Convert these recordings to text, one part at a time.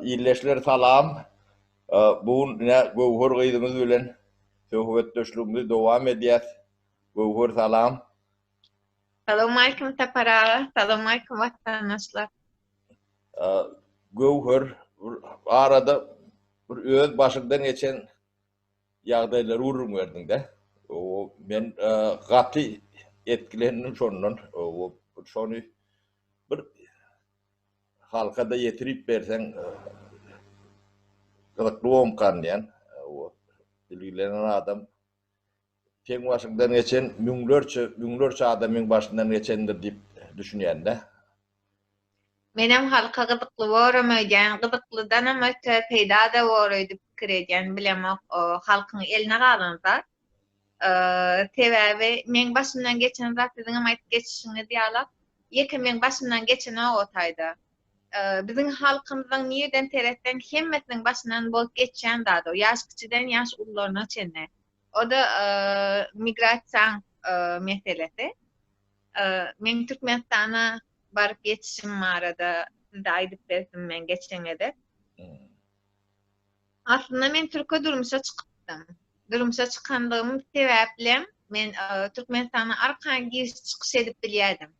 Ildeşler salam. Bu gün ine Göwher gyzymyz bilen söhbetdeşligimizi dowam edýäs. Göwher salam. Salowmalikim Sapar aga, salowmalikim watandaşlar. Göwher bir arada bir öz başyňdan geçen ýagdaýlary gürrüň berdiňdä. Men gaty etkilendim şondan. Şony bir halka-da ýetirip berseň gyzykly bomkan diýen. Bilgilenen adam seň başyňdan geçen müňlerçe, müňlerçe adamyň başyndan geçendir diýip düşünýän-dä. Menem halka gyzykly boram öýdýän, gyzyklydanam öte peýda-da bor öýdüp pikir edýän, bilemok, halkyň eline galan zat. Sebäbi meň başymdan geçen zat siziňem aýdyp geçişiňiz ýalak, ýeke meň başymdan geçenok o taýda. Biziň halkymyzyň nirden seretseň hemmesiniň başyndan bolup geçýän zat o, ýaş kiçiden ýaş ulularyna çenli. O-da migrasiýaň meselesi. Meň Türkmenistana baryp ýetişim barada size aýdyp berdim men geçen gezek. Aslynda men türke durmuşa çykypdym. Durmuşa çykanlygym sebäplem men Türkmenistana arkaýyn giriş-çykyş edip bilýärdim.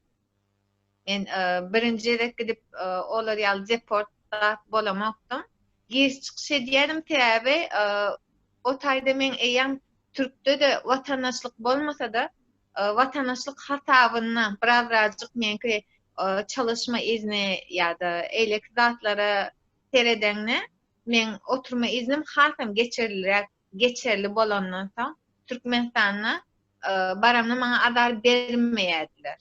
Men birinji gezek gidip olar ýaly deport zat bolamokdym. Giriş-çykyş edýärdim sebäbi o taýda meň eýýäm türkde-de watandaşlyk bolmasa-da watandaşlyk hasabynda birazrajyk meňki çalyşma izni ýa-da eýleki zatlara seredeňde meň oturma iznim hasam geçerliräk geçerli bolandan soň Türkmenistanda baramda maňa azar bermeýärdiler.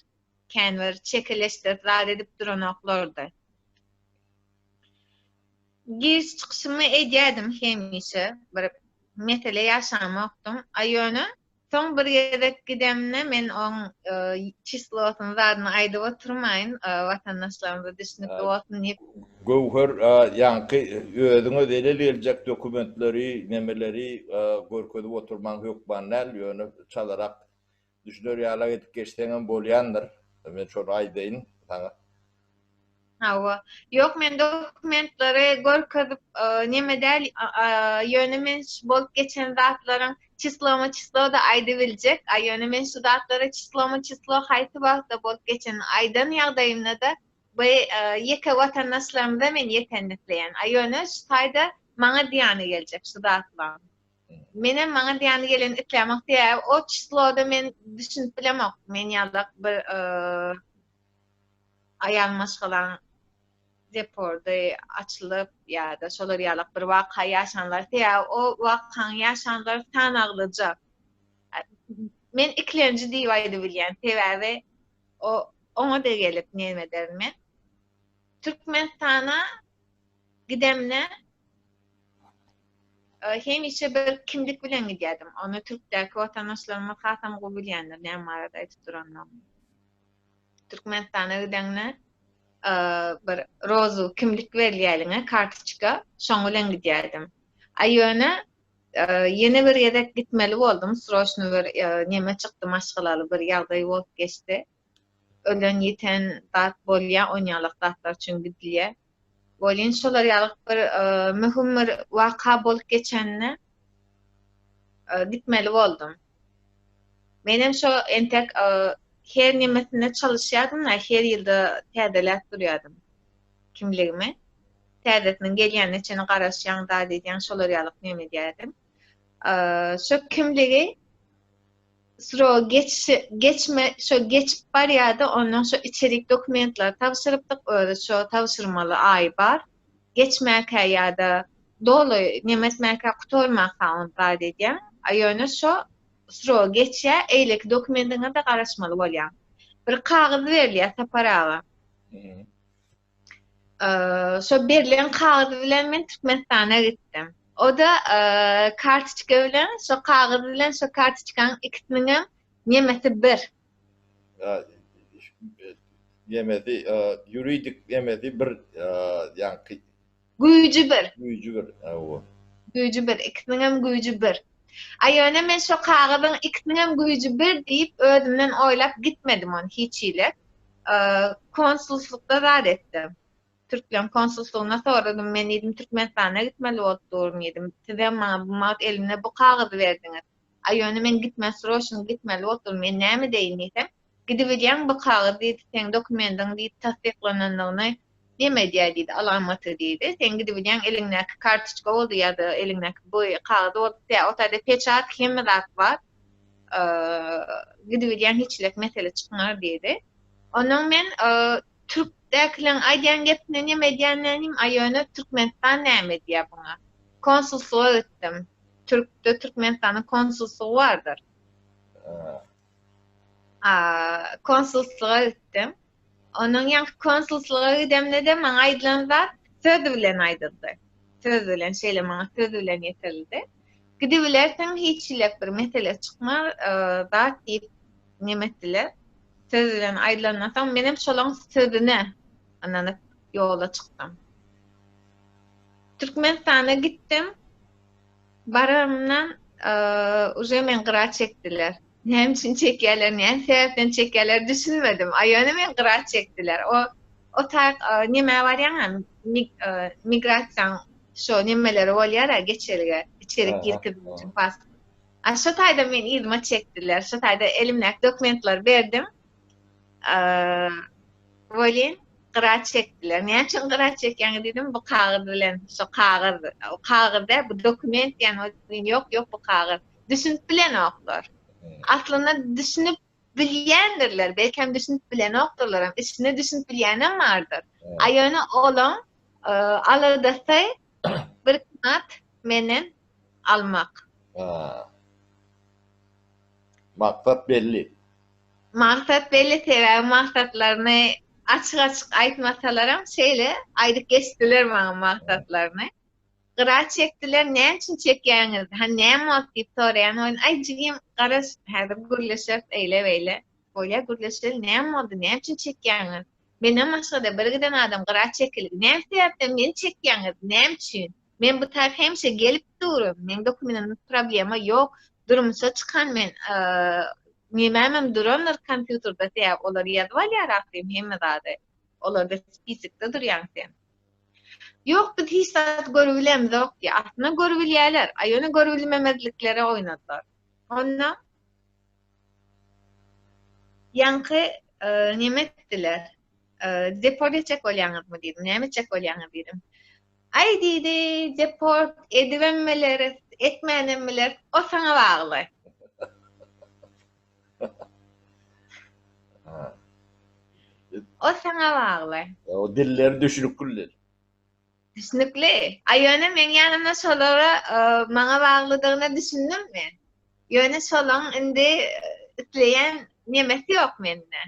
Kän bir çekeleşdirip zat edip duranoklardy. Giriş çykyşymy edýärdim hemişe bir mesele ýaşamokdym. A ýöne Soň bir gezek gidemde men oň çislosyny zadyny aýdyp oturmaýyn, watandaşlarymyza düşnükli bolsun diýip. Göwher ýaňky özüňe zelel geljek dokumentleri, nemeleri görkezip oturmaň hökman däl, ýöne çalarak düşüner ýalak edip geçseňem bolýandyr. Men şony aýdaýyn saňa. Hawa. Ýok men dokumentleri görkezip neme däl ýöne men şu bolup geçen zatlaryň çisloma çislo-da aýdybiljek. A ýöne men şu zatlary çisloma çislo haýsy wagtda bolup geçenini aýdan ýagdaýymda-da bu ýeke watandaşlarymyza men ýetenini isleýän. A ýöne şu taýda maňa zyýany geljek şu zatlaryň. Menem maňa zyýany gelenini islämok sebäbi o çisloda men düşünip bilemok. Men ýalak bir aýal maşgalaň depordy açylyp ýa-da şolar ýalak bir waka ýaşanlar sebäbi o wakaň ýaşanlar sanaglyja. Men ikilenji diýip aýdybilýän sebäbi o oňa-da gelip neme ederin men. Türkmenistana gidemde hemişe bir kimlik bilen gidýärdim. Ony türkdäki watandaşlarymyz hasam gowy bilýändir näme barada aýdyp duranymy. Türkmenistana gideňde bir rozu kimlik berilýär eliňe, kartoçka, şoň bilen gidýärdim. A ýöne ýene bir gezek gitmeli boldum, sroçny bir neme çykdy, maşgalaly bir ýagdaý bolup geçdi. Ölen ýiten zat bolýar, onýalak zatlar üçin gidilýär. Welin şolar ýaly bir möhüm bir waka bolup geçende gitmeli boldum. Menem şo entek her nemesinde çalyşýardym-da, her ýylda täzeläp durýardym kimligimi. Täzesiniň gelýänine çenli garaşýaň, zat edýäň, şolar ýalyk neme edýärdim. Şo kimligi srogy geçişi geçme şo geçip barýardy, ondan şo içerik dokumentleri tabşyrypdyk, özi şo tabşyrmaly aý bar. Geçmäkä ýa-da doly neme etmäkä gutarmaka ony zat edýäň. A ýöne şo srogy geçýär, eýleki dokumentiňe-de garaşmaly bolýaň. Bir kagyz berilýär Sapar aga. Şo berlen kagyz bilen men Türkmenistana gitdim. O-da kartoçka bilen, şo kagyz bilen şo kartoçkanyň ikisiniňem nemesi bir. Nemesi, ýuridik nemesi bir, ýaňky. Güýji bir. Güýji bir, hawa. Güýji bir, ikisiniňem güýji bir. A ýöne men şo kagyzyň ikisiniňem güýji bir diýip özümden oýlap gitmedim ony hiç hili. Konsulslykda zat etdim. Türkleň konsullygyna soradym, men diýdim Türkmenistana gitmeli bolup durun diýdim. Sizem maňa bu wagt elimde bu kagyzy berdiňiz. A ýöne men gitmeli sroçny gitmeli bolup durun, men näme edeýin diýsem, gidibilýäň bu kagyz diýdi, seň dokumendiň diýdi tassyklanandygyny neme edýär diýdi, alamaty diýdi. Sen gidibilýäň eliňdäki kartoçka boldy ýa-da eliňdäki bu kagyz boldy, tä o taýda peçat hemme zat bar. Gidibilýäň hiç hili mesele çykmar diýdi. Onnoň men Türkdäkileň aýdýan gepine neme edýän nänim, a ýöne Türkmenistan näme edýär buňa? Konsulsyga gitdim. Türkde Türkmenistanyň konsulsygy bardyr. A konsulsyga gitdim. Onuň ýaňky konsulsyga gidemde-de maňa aýdylan zat söz bilen aýdyldy. Söz bilen, şeýle maňa söz bilen ýetirildi. Gidibilersiň, hiç hili bir mesele çykmaz, zat diýip neme etdiler. Söz bilen aýdylandan soň menem şolaň sözüne ynanyp ýola çykdym. Türkmenistana gitdim. Baranymdan uje meni gyra çekdiler. Näme üçin çekýärler, näme sebäpden çekýärler düşünmedim. A ýöne meni gyra çekdiler. O o taýk nämä barýaňam migrasiýaň şo nemeleri bolýar-a geçelge, içerik girkezmek üçin pasport. A şo taýda meni yzyma çekdiler. Şo taýda elimdäki dokumentleri berdim. Welin gyra çekdiler. Näme üçin gyra çekýäňiz diýdim, bu kagyz bilen, şo kagyz, o kagyz däl, bu dokument diýen, ýok, ýok bu kagyz. Düşünip bilenoklar. Aslynda düşünip bilýändirler, belkem düşünip bilenokdyrlaram, içinde düşünip bilýänem bardyr. A ýöne olaň aladasy bir manat menden almak. Maksat belli. Maksat belli, sebäbi maksatlaryny açyk-açyk aýtmasalaram şeýle aýdyp geçdiler maňa maksatlaryny. Gyra çekdiler, näme üçin çekýäňiz, hany näme boldy diýip soraýan welin, aý jigim garaş, häzir gürleşeris eýle-beýle. Bolýa gürleşeli, näme boldy, näme üçin çekýäňiz? Menden başga-da bir giden adam gyra çekildi. Näme sebäpden meni çekýäňiz, näme üçin? Men bu taýy hemişe gelip durun, meň dokumentimde problema ýok. Durmuşa çykan men, nemämem durandyr kompýuterde, sebäbi olar ýazyp alýar ahyryn hemme zady. Olarda spisikde durýaň sen. Ýok, biz hiç zat görübilemzok diýýär. Aslynda görübilýärler, a ýöne görübilmemezliklere oýnadylar. Onda ýaňky neme etdiler? Deport etjek bolýaňyzmy diýdim. Näme etjek bolýaňyz diýdim. Aý diýdi, deport edibem bileris, etmänem bileris, o saňa bagly. O saňa bagly. O dilleri düşnükli. Düşnükli. A ýöne meň ýanymda şolara e, maňa baglydygyna düşündim men. Ýöne şolaň indi e, isleýän nemesi ýok mende.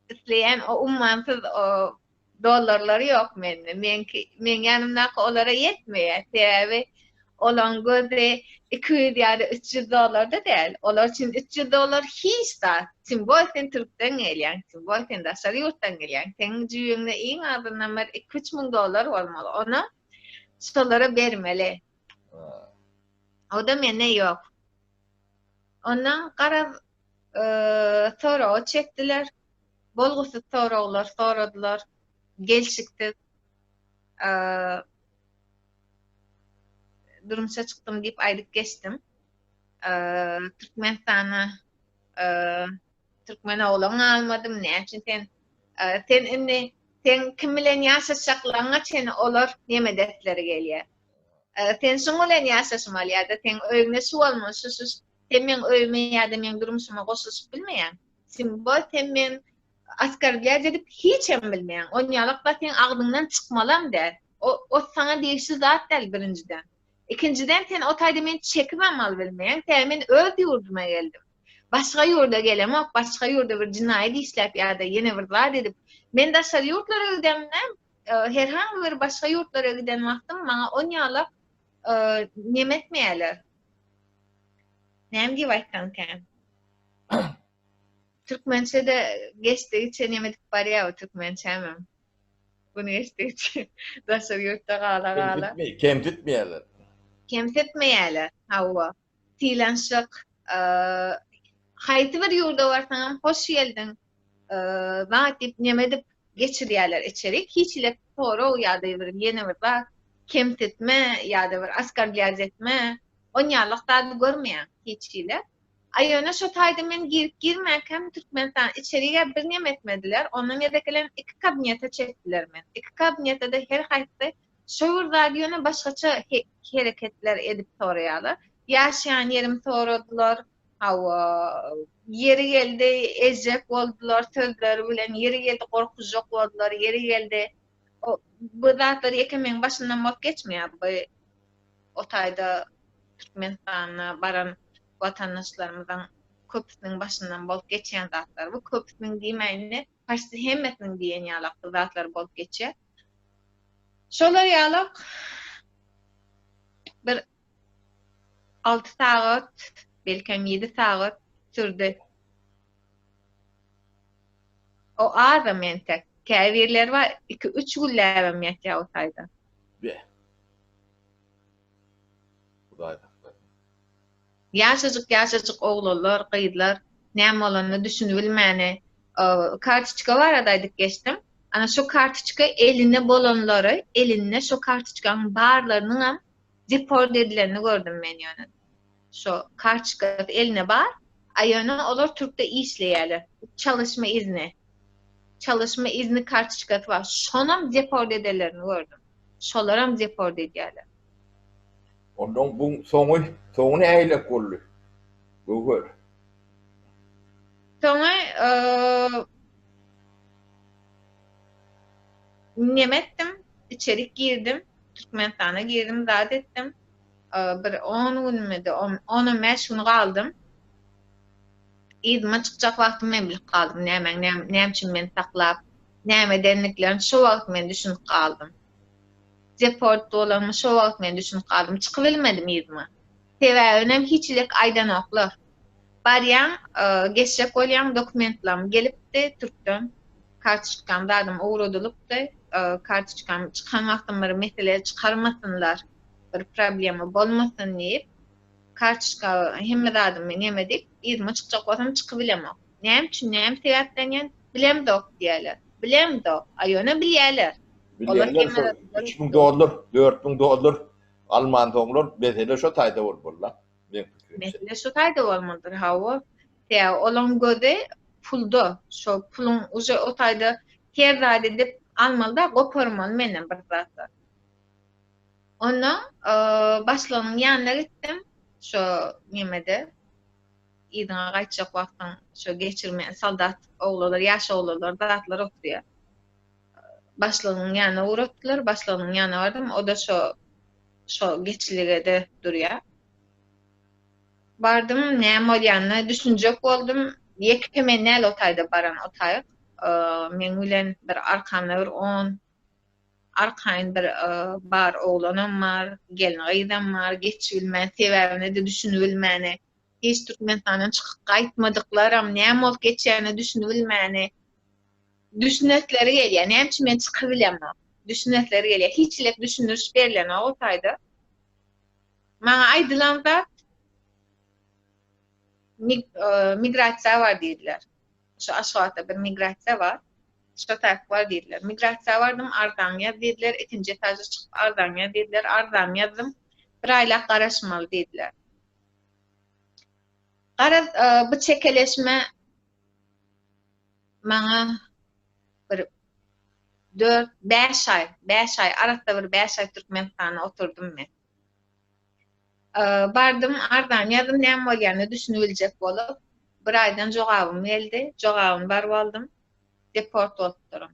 Isleýän o ummansyz o Dollarlary ýok mende. Meňki, meň ýanymdaky olara ýetmeýär. Sebäbi olaň gözi 200 ýa-da 300 dollarda däl. Olar üçin 300 dollar hiç zat. Tim boý sen türkden gelýäň, tim boý sen daşary ýurtdan gelýäň. Seň jübüňde iň azyndan bir 2-3 müň dollar bolmaly. Ony şolara bermeli. O-da mende ýok. Ondan garaz soraga çekdiler. Bolgusyz soraglar soradylar. Gelşiksiz. Durmuşa çykdym diýip aýdyp geçdim. Türkmenistana türkmen oglan almadym. Näme üçin sen sen indi sen kim bilen ýaşaşjaklaryňa çenli olar neme edesleri gelýär. Sen şuň bilen ýaşaşmaly ýa-da seň öýüňde şu bolmaly, şu şu sen meň öýüme ýa-da meň durmuşyma goşulyşyp bilmeýäň. Simba sen men oskorblýat edip hiçem bilmeýäň. Onýalak zat seň agzyňdan çykmalam däl. O o saňa degişli zat däl birinjiden. Ikinjiden sen o taýda meni çekibem alybilmeýäň. Sebäbi men öz ýurduma geldim. Başga ýurda gelemok, başga ýurda bir jenaýat işläp ýa-da ýene bir zat edip. Men daşary ýurtlara gidemde, her hangi bir başga ýurtlara giden wagtym maňa onýalak neme etmeýärler. Näme diýip aýtsamkam? Türkmençe-de geçdigiçe neme edip barýar o türkmençämem. Gün geçdigiçe daşary ýurtda gala-gala. Kemsitmeýärler. Kemsitmeýärler, hawa. Sylanyşyk, haýsy bir ýurda barsaňam hoş geldiň, zat diýip neme edip geçirýärler içerik. Hiç hili. sorag ýa-da bir ýene bir zat kemsitme ýa-da bir oskorblýat etme onýanlyk zady görmeýäň hiç hili. A ýöne şo taýda men girip girmänkäm Türkmenistan içerigä bir neme etmediler. Ondan gezek elem iki kabinete çekdiler meni. Iki kabinetede her haýsysy şo bir zady ýöne başgaça hereketler edip soraýarlar. Ýaşaýan ýerimi soradylar. Hawa, ýeri geldi ezjek boldular sözleri bilen, ýeri geldi gorkuzjak boldular, ýeri geldi bu zatlar ýeke meň başymdan bolup geçmeýär. Bu o taýda Türkmenistana baran watandaşlarymyzyň köpüsiniň başyndan bolup geçýän zatlar bu. Köpüsiniň diýmäýin-de, paçti hemmesiniň diýen ýalak bu zatlar bolup geçýär. Şolar ýalak bir 6 sagat, belkem 7 sagat sürdi. O azam entek. Käbirleri bar, 2-3 günläbem ýatýar o taýda. Beh. Hudaý saklasyn. Ýaşajyk ýaşajyk oglanlar, gyzlar näme bolanyna düşünibilmäni kartoçka barada aýdyp geçdim. Ana şo kartoçka elinde bolanlary, elinde şo kartoçkanyň barlarynyňam deport edilenini gördüm men ýöne. Şo kartoçkasy eline bar, a ýöne olar türkde işleýärler. Çalışma izni. Çalışma izni kartoçkasy bar. Şonam deport edenlerini gördüm. Şolaram deport edýärler. Ondan buň soňy, soňy nähilek boldy? Göwher. Soňy neme etdim, içerik girdim, Türkmenistana girdim, zat etdim. Bir on günmidi, on-on bäş gün galdym. Yzyma çykjak wagtym men bilip galdym, nämäň, näme üçin meni saklap, näme edenliklerini şo wagt men düşünip galdym. Deport bolanyma şo wagt men düşünip galdym. Çykybilmedim yzyma. Sebäbinem hiç hilek aýdanoklar. Barýaň, geçjek bolýaň, dokumentlam gelipdi türkden. Kartoçkam zadym ugradylypdy. Kartoçkam çykan wagtym bir mesele çykarmasynlar, bir problema bolmasyn diýip, kartoçka hemme zadymy neme diýip, yzyma çykjak bolsam çykybilemok. Näme üçin, näme sebäpden diýen, bilemzok diýýärler. Bilemzok. A ýöne bilýärler. Olar Bilýärler şo 3000 dollar, 4000 dollar almansoňlar mesele şo taýda bolmaly-la, meň pikirimçe. Mesele şo taýda bolmalydyr, hawa. Sebäbi olaň gözi pulda. Şo puluň uje o taýda her zat edip almaly-da, goparmaly menden bir zatlar. Ondan başlygynyň ýanyna gitdim. Şo nemede yzyňa gaýtjak wagtyň şo geçirme soldat oglanlar, ýaş oglanlar zatlar oturýar. Başlygynyň ýanyna ugratdylar. Başlygynyň ýanyna bardym. O-da şo şo geçiligede durýar. Bardym, näme bolýanyna düşünjek boldum. Ýeke men däl o taýda baran o taýyk. Meň bilen bir arkamda bir on arkaýyn bir bar oglanam bar, gelin-gyzam bar, geçibilmän, sebäbine-de düşünibilmäni, hiç Türkmenistandan çykyp gaýtmadyklaram näme bolup geçýänine düşünibilmäni, düşünesleri gelýär. Näme üçin men çykybilemok? Düşünesleri gelýär. Hiç hili düşündiriş berlenok o taýda. Maňa aýdylan zat migrasiýa bar diýdiler. Şu Aşgabatda bir migrasiýa bar. Şo taýyk bar diýdiler. Migrasiýa bardym, arzaňy ýaz diýdiler. Ikinji etaža çykyp arzaňy ýaz diýdiler. Arzamy ýazdym. Bir aýlap garaşmaly diýdiler. Garaz, bu çekeleşme maňa bir 4, 5 aý, 5 aý, arassa bir 5 aý Türkmenistanda oturdym men. Bardym, arzany ýazdym, näme bolýanyna düşünibiljek bolup. Bir aýdan jogabym geldi. Jogabyny baryp aldym. Deport bolupdyryn.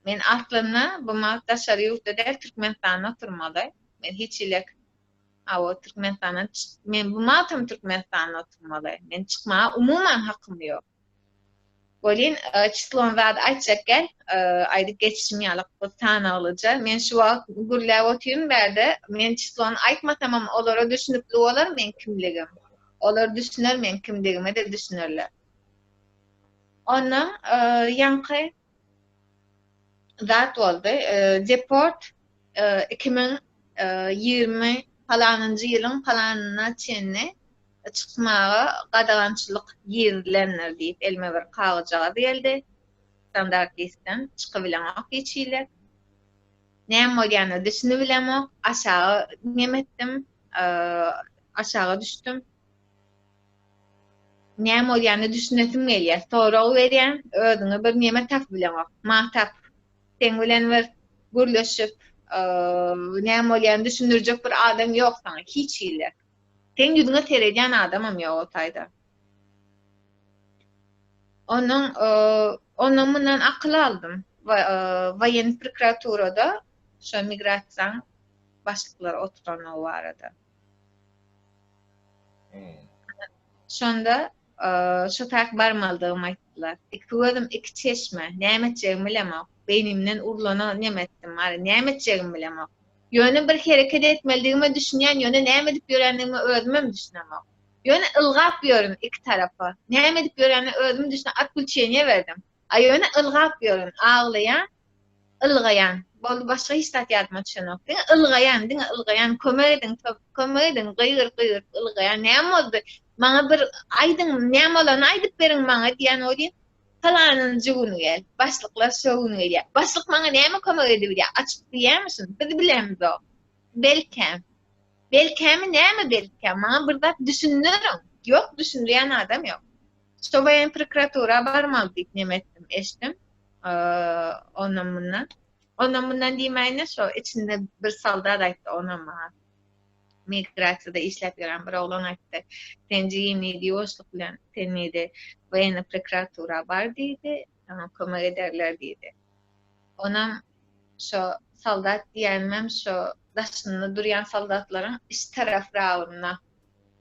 Men aslynda bu wagt daşary ýurtda däl, Türkmenistanda oturmaly. Men hiç hili hawa Türkmenistandan men bu wagtam Türkmenistanda oturmaly. Men çykmaga umuman hakym ýok. Welin çislony zady aýtjak gel, aýdyp geçişim ýaly bu sanaglyja. Men şu wagt gürläp otyryn bärde. Men çislony aýtmasamam olara düşünikli bolar meň kimligim. Olar düşüner meň kimdigime-de düşünerler. Ondan ýaňky zat boldy. Deport 2020 palanynjy ýylyň palanyna çenli çykmaga gadagançylyk girizilendir diýip elime bir kagyzjagaz geldi. Standart listden çykybileňok hiç hili. Näme bolýanyna düşünibilemok. Aşaga neme etdim, aşaga düşdüm. Näme bolýanyna düşünesim gelýär. Sorag berýän, özüňe bir neme tapyp bileňok. Matap. Seň bilen bir gürleşip, näme bolýanyny düşündirjek bir adam ýok saňa hiç hili. Seň ýüzüňe seredýän adamam ýok o taýda. Onuň ondan mundan akyl aldym. Woýen prokuraturada şo migrasiýaň başlyklary oturanlygy barada. Şonda şo taýak barmalydygymy aýtdylar. Iki gözüm iki çeşme. Näme etjegimi bilemok. Beýnimden urlana neme etdim. Näme etjegimi bilemok. Ýöne bir hereket etmelidigime düşünýän, ýöne näme edip ýörendigime özümem düşünemok. Ýöne ylgap ýörün iki tarapa. Näme edip ýörenime özüm düşüne otklýuçeniýe berdim. A ýöne ylgap ýörün, aglaýan, ylgaýan. Boldy başga hiç zat ýadyma düşenok. Diňe ylgaýan, diňe ylgaýan, kömek ediň, kömek ediň, gygyryp gygyryp ylgaýan. Näme boldy? Maňa bir aýdyň, näme bolanyny aýdyp beriň maňa diýýän welin, palanynjy güni gel, başlyklar şo gün gelýär. Başlyk maňa näme kömek edibilýär? Açyp bilýärmi şuny? Biz bilemzok. Belkäm. Belkämi näme belkä? Maňa bir zat düşündiriň. Ýok, düşündirýän adam ýok. Şo woýen prokuratura barmaly diýip neme etdim, eşitdim. Ondan mundan. Ondan mundan diýmäýin-de şo içinde bir soldat aýtdy onam maňa. Migrasiýada işläp ýören bir oglan aýtdy. Sen jigim diýdi, ýuwaşlyk bilen sen diýdi, woýenna prokuratura bar diýdi, saňa kömek ederler diýdi. Onam şo soldat diýenimem şo daşynda durýan soldatlaryň iç tarapyragynda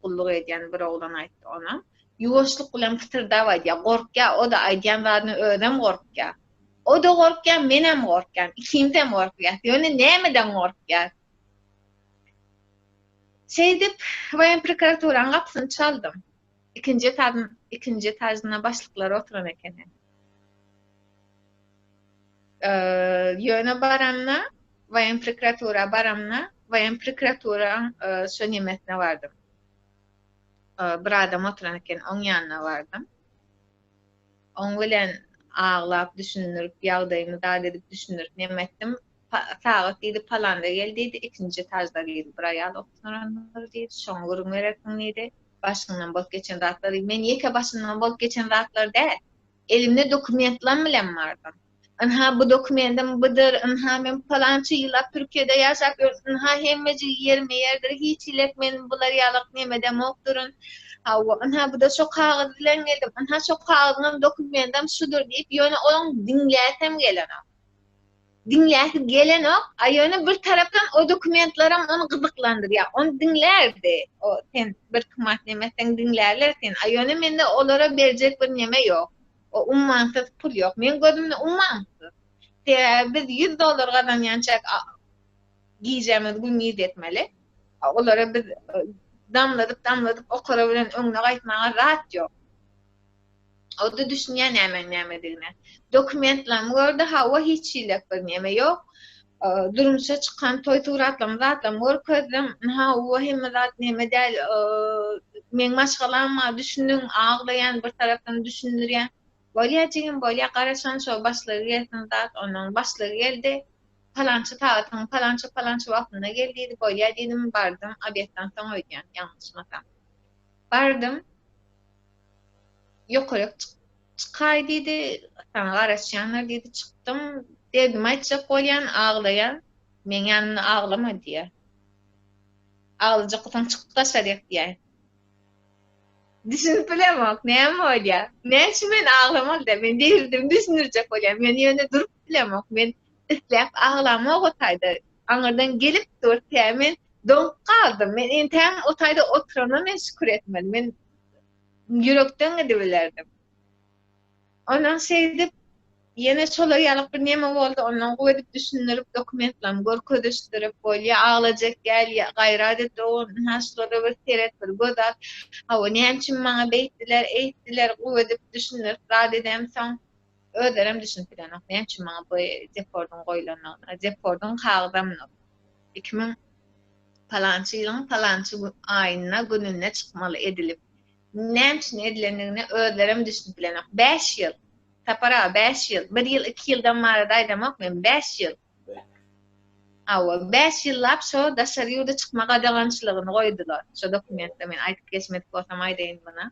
gulluk edýän bir oglan aýtdy onam. Ýuwaşlyk bilen pytyrdap aýdýar. Gorkýar, o-da aýdýan zadyna özem gorkýar. O-da gorkýar, menem gorkýan. Ikimizem gorkýas. Ýöne nämeden gorkýas? Şeýdip, woýen prokuraturanyň gapysyny çaldym. Ikinji etažyň ikinji etažynda başlyklar oturan ekeni. Ýöne baranda, woýen prokuratura baramda, woýen prokuraturaň şo nemesine bardym. Bir adam oturan eken, oň ýanyna bardym. Oň bilen aglap, düşündirip, ýagdaýymy zat edip düşündirip neme etdim. Sagat diýdi, palanda gel diýdi, ikinji etažda diýdi, bir aýal oturandyr diýdi, şoňa gürrüň berersiň diýdi. Başyňdan bolup geçen zatlar diýdi. Men ýeke başymdan bolup geçen zatlar däl. Elimde dokumentlam bilen bardym. Ynha bu dokumentim budur, ynha men palança ýyllap Türkiýede ýaşap ýörün, ynha hemmejigi ýerme ýerdir, hiç hilek men bular ýalak nemedemokduryn. Hawa, ynha bu-da şo kagyz bilen geldim, ynha şo kagyzyňam dokumentam şudur diýip, ýöne olaň diňläsem gelenok. Diňläsi gelenok, a ýöne bir tarapdan o dokumentlerem ony gyzyklandyrýar. Ony diňlärdi. O sen bir kymat neme etseň diňlärler seni. A ýöne mende olara berjek bir neme ýok. O ummansyz pul ýok. Meň gözümde ummansyz. Sebäbi biz 100 dollar gazanýançak gijämiz gündiz etmeli. Olara biz damladyp damladyp okara bilen öňüne gaýtmaga zat ýok. O-da düşünýär nämäň nämedigine. Dokumentlerimi gördi, hawa hiç hili bir neme ýok. Durmuşa çykan toý suratlarymy zatlarymy görkezdim. Hawa hemme zat neme däl. Meň maşgalam bar, düşüniň, aglaýan bir tarapdan düşündirýän. Bolýa jigim, bolýa garaşan şo başlygy gelsin zat, ondan başlygy geldi. Palança sagatyň palança palança wagtynda gel diýdi, bolýa diýdim, bardym, obedden soň öýdýän, ýalňyşmasam. Bardym. Ýokaryk çykaý diýdi, saňa garaşýanlar diýdi, çykdym, derdimi aýtjak bolýan, aglaýan, meň ýanymda aglama diýýär. Aglajak bolsaň çyk daşaryk diýýär. Düşünip bilemok, näme bolýar? Näme üçin men aglamaly däl? Men derdimi düşündirjek bolýan, men ýöne durup bilemok, men isläp aglamok o taýda. Aňyrdan gelip dur, tä men doňup galdym. Men entägem o taýda oturanyma men şükür etmeli. Men ýürekden gidibilerdim. Ondan şeýdip, ýene şolar ýalyk bir neme boldy, ondan gowy edip düşündirip, dokumentlerimi görkezişdirip, bolýa, aglajak gel, gaýrat et, dogan, ynha şulara bir seret, bir göz at. Hawa, näme üçin maňa beýtdiler, eýtdiler, gowy edip düşündirip zat edemsoň, özlerem düşünip bilenok, näme üçin maňa bu depordyň goýlandygyna. Depordyň kagyzam 2000 palançy ýylyň palançy aýynda gününde çykmaly edilip. Näme üçin edilendigine özlerem düşünip bilenok. 5 ýyl. Sapar aga, bäş ýyl. Bir ýyl, iki ýyldan barada aýdamok men, bäş ýyl. Hawa, bäş ýyllap şo daşary ýurda çykma gadagançylygyny goýdular. Şo dokumentde men aýdyp geçmedik bolsam aýdaýyn muny.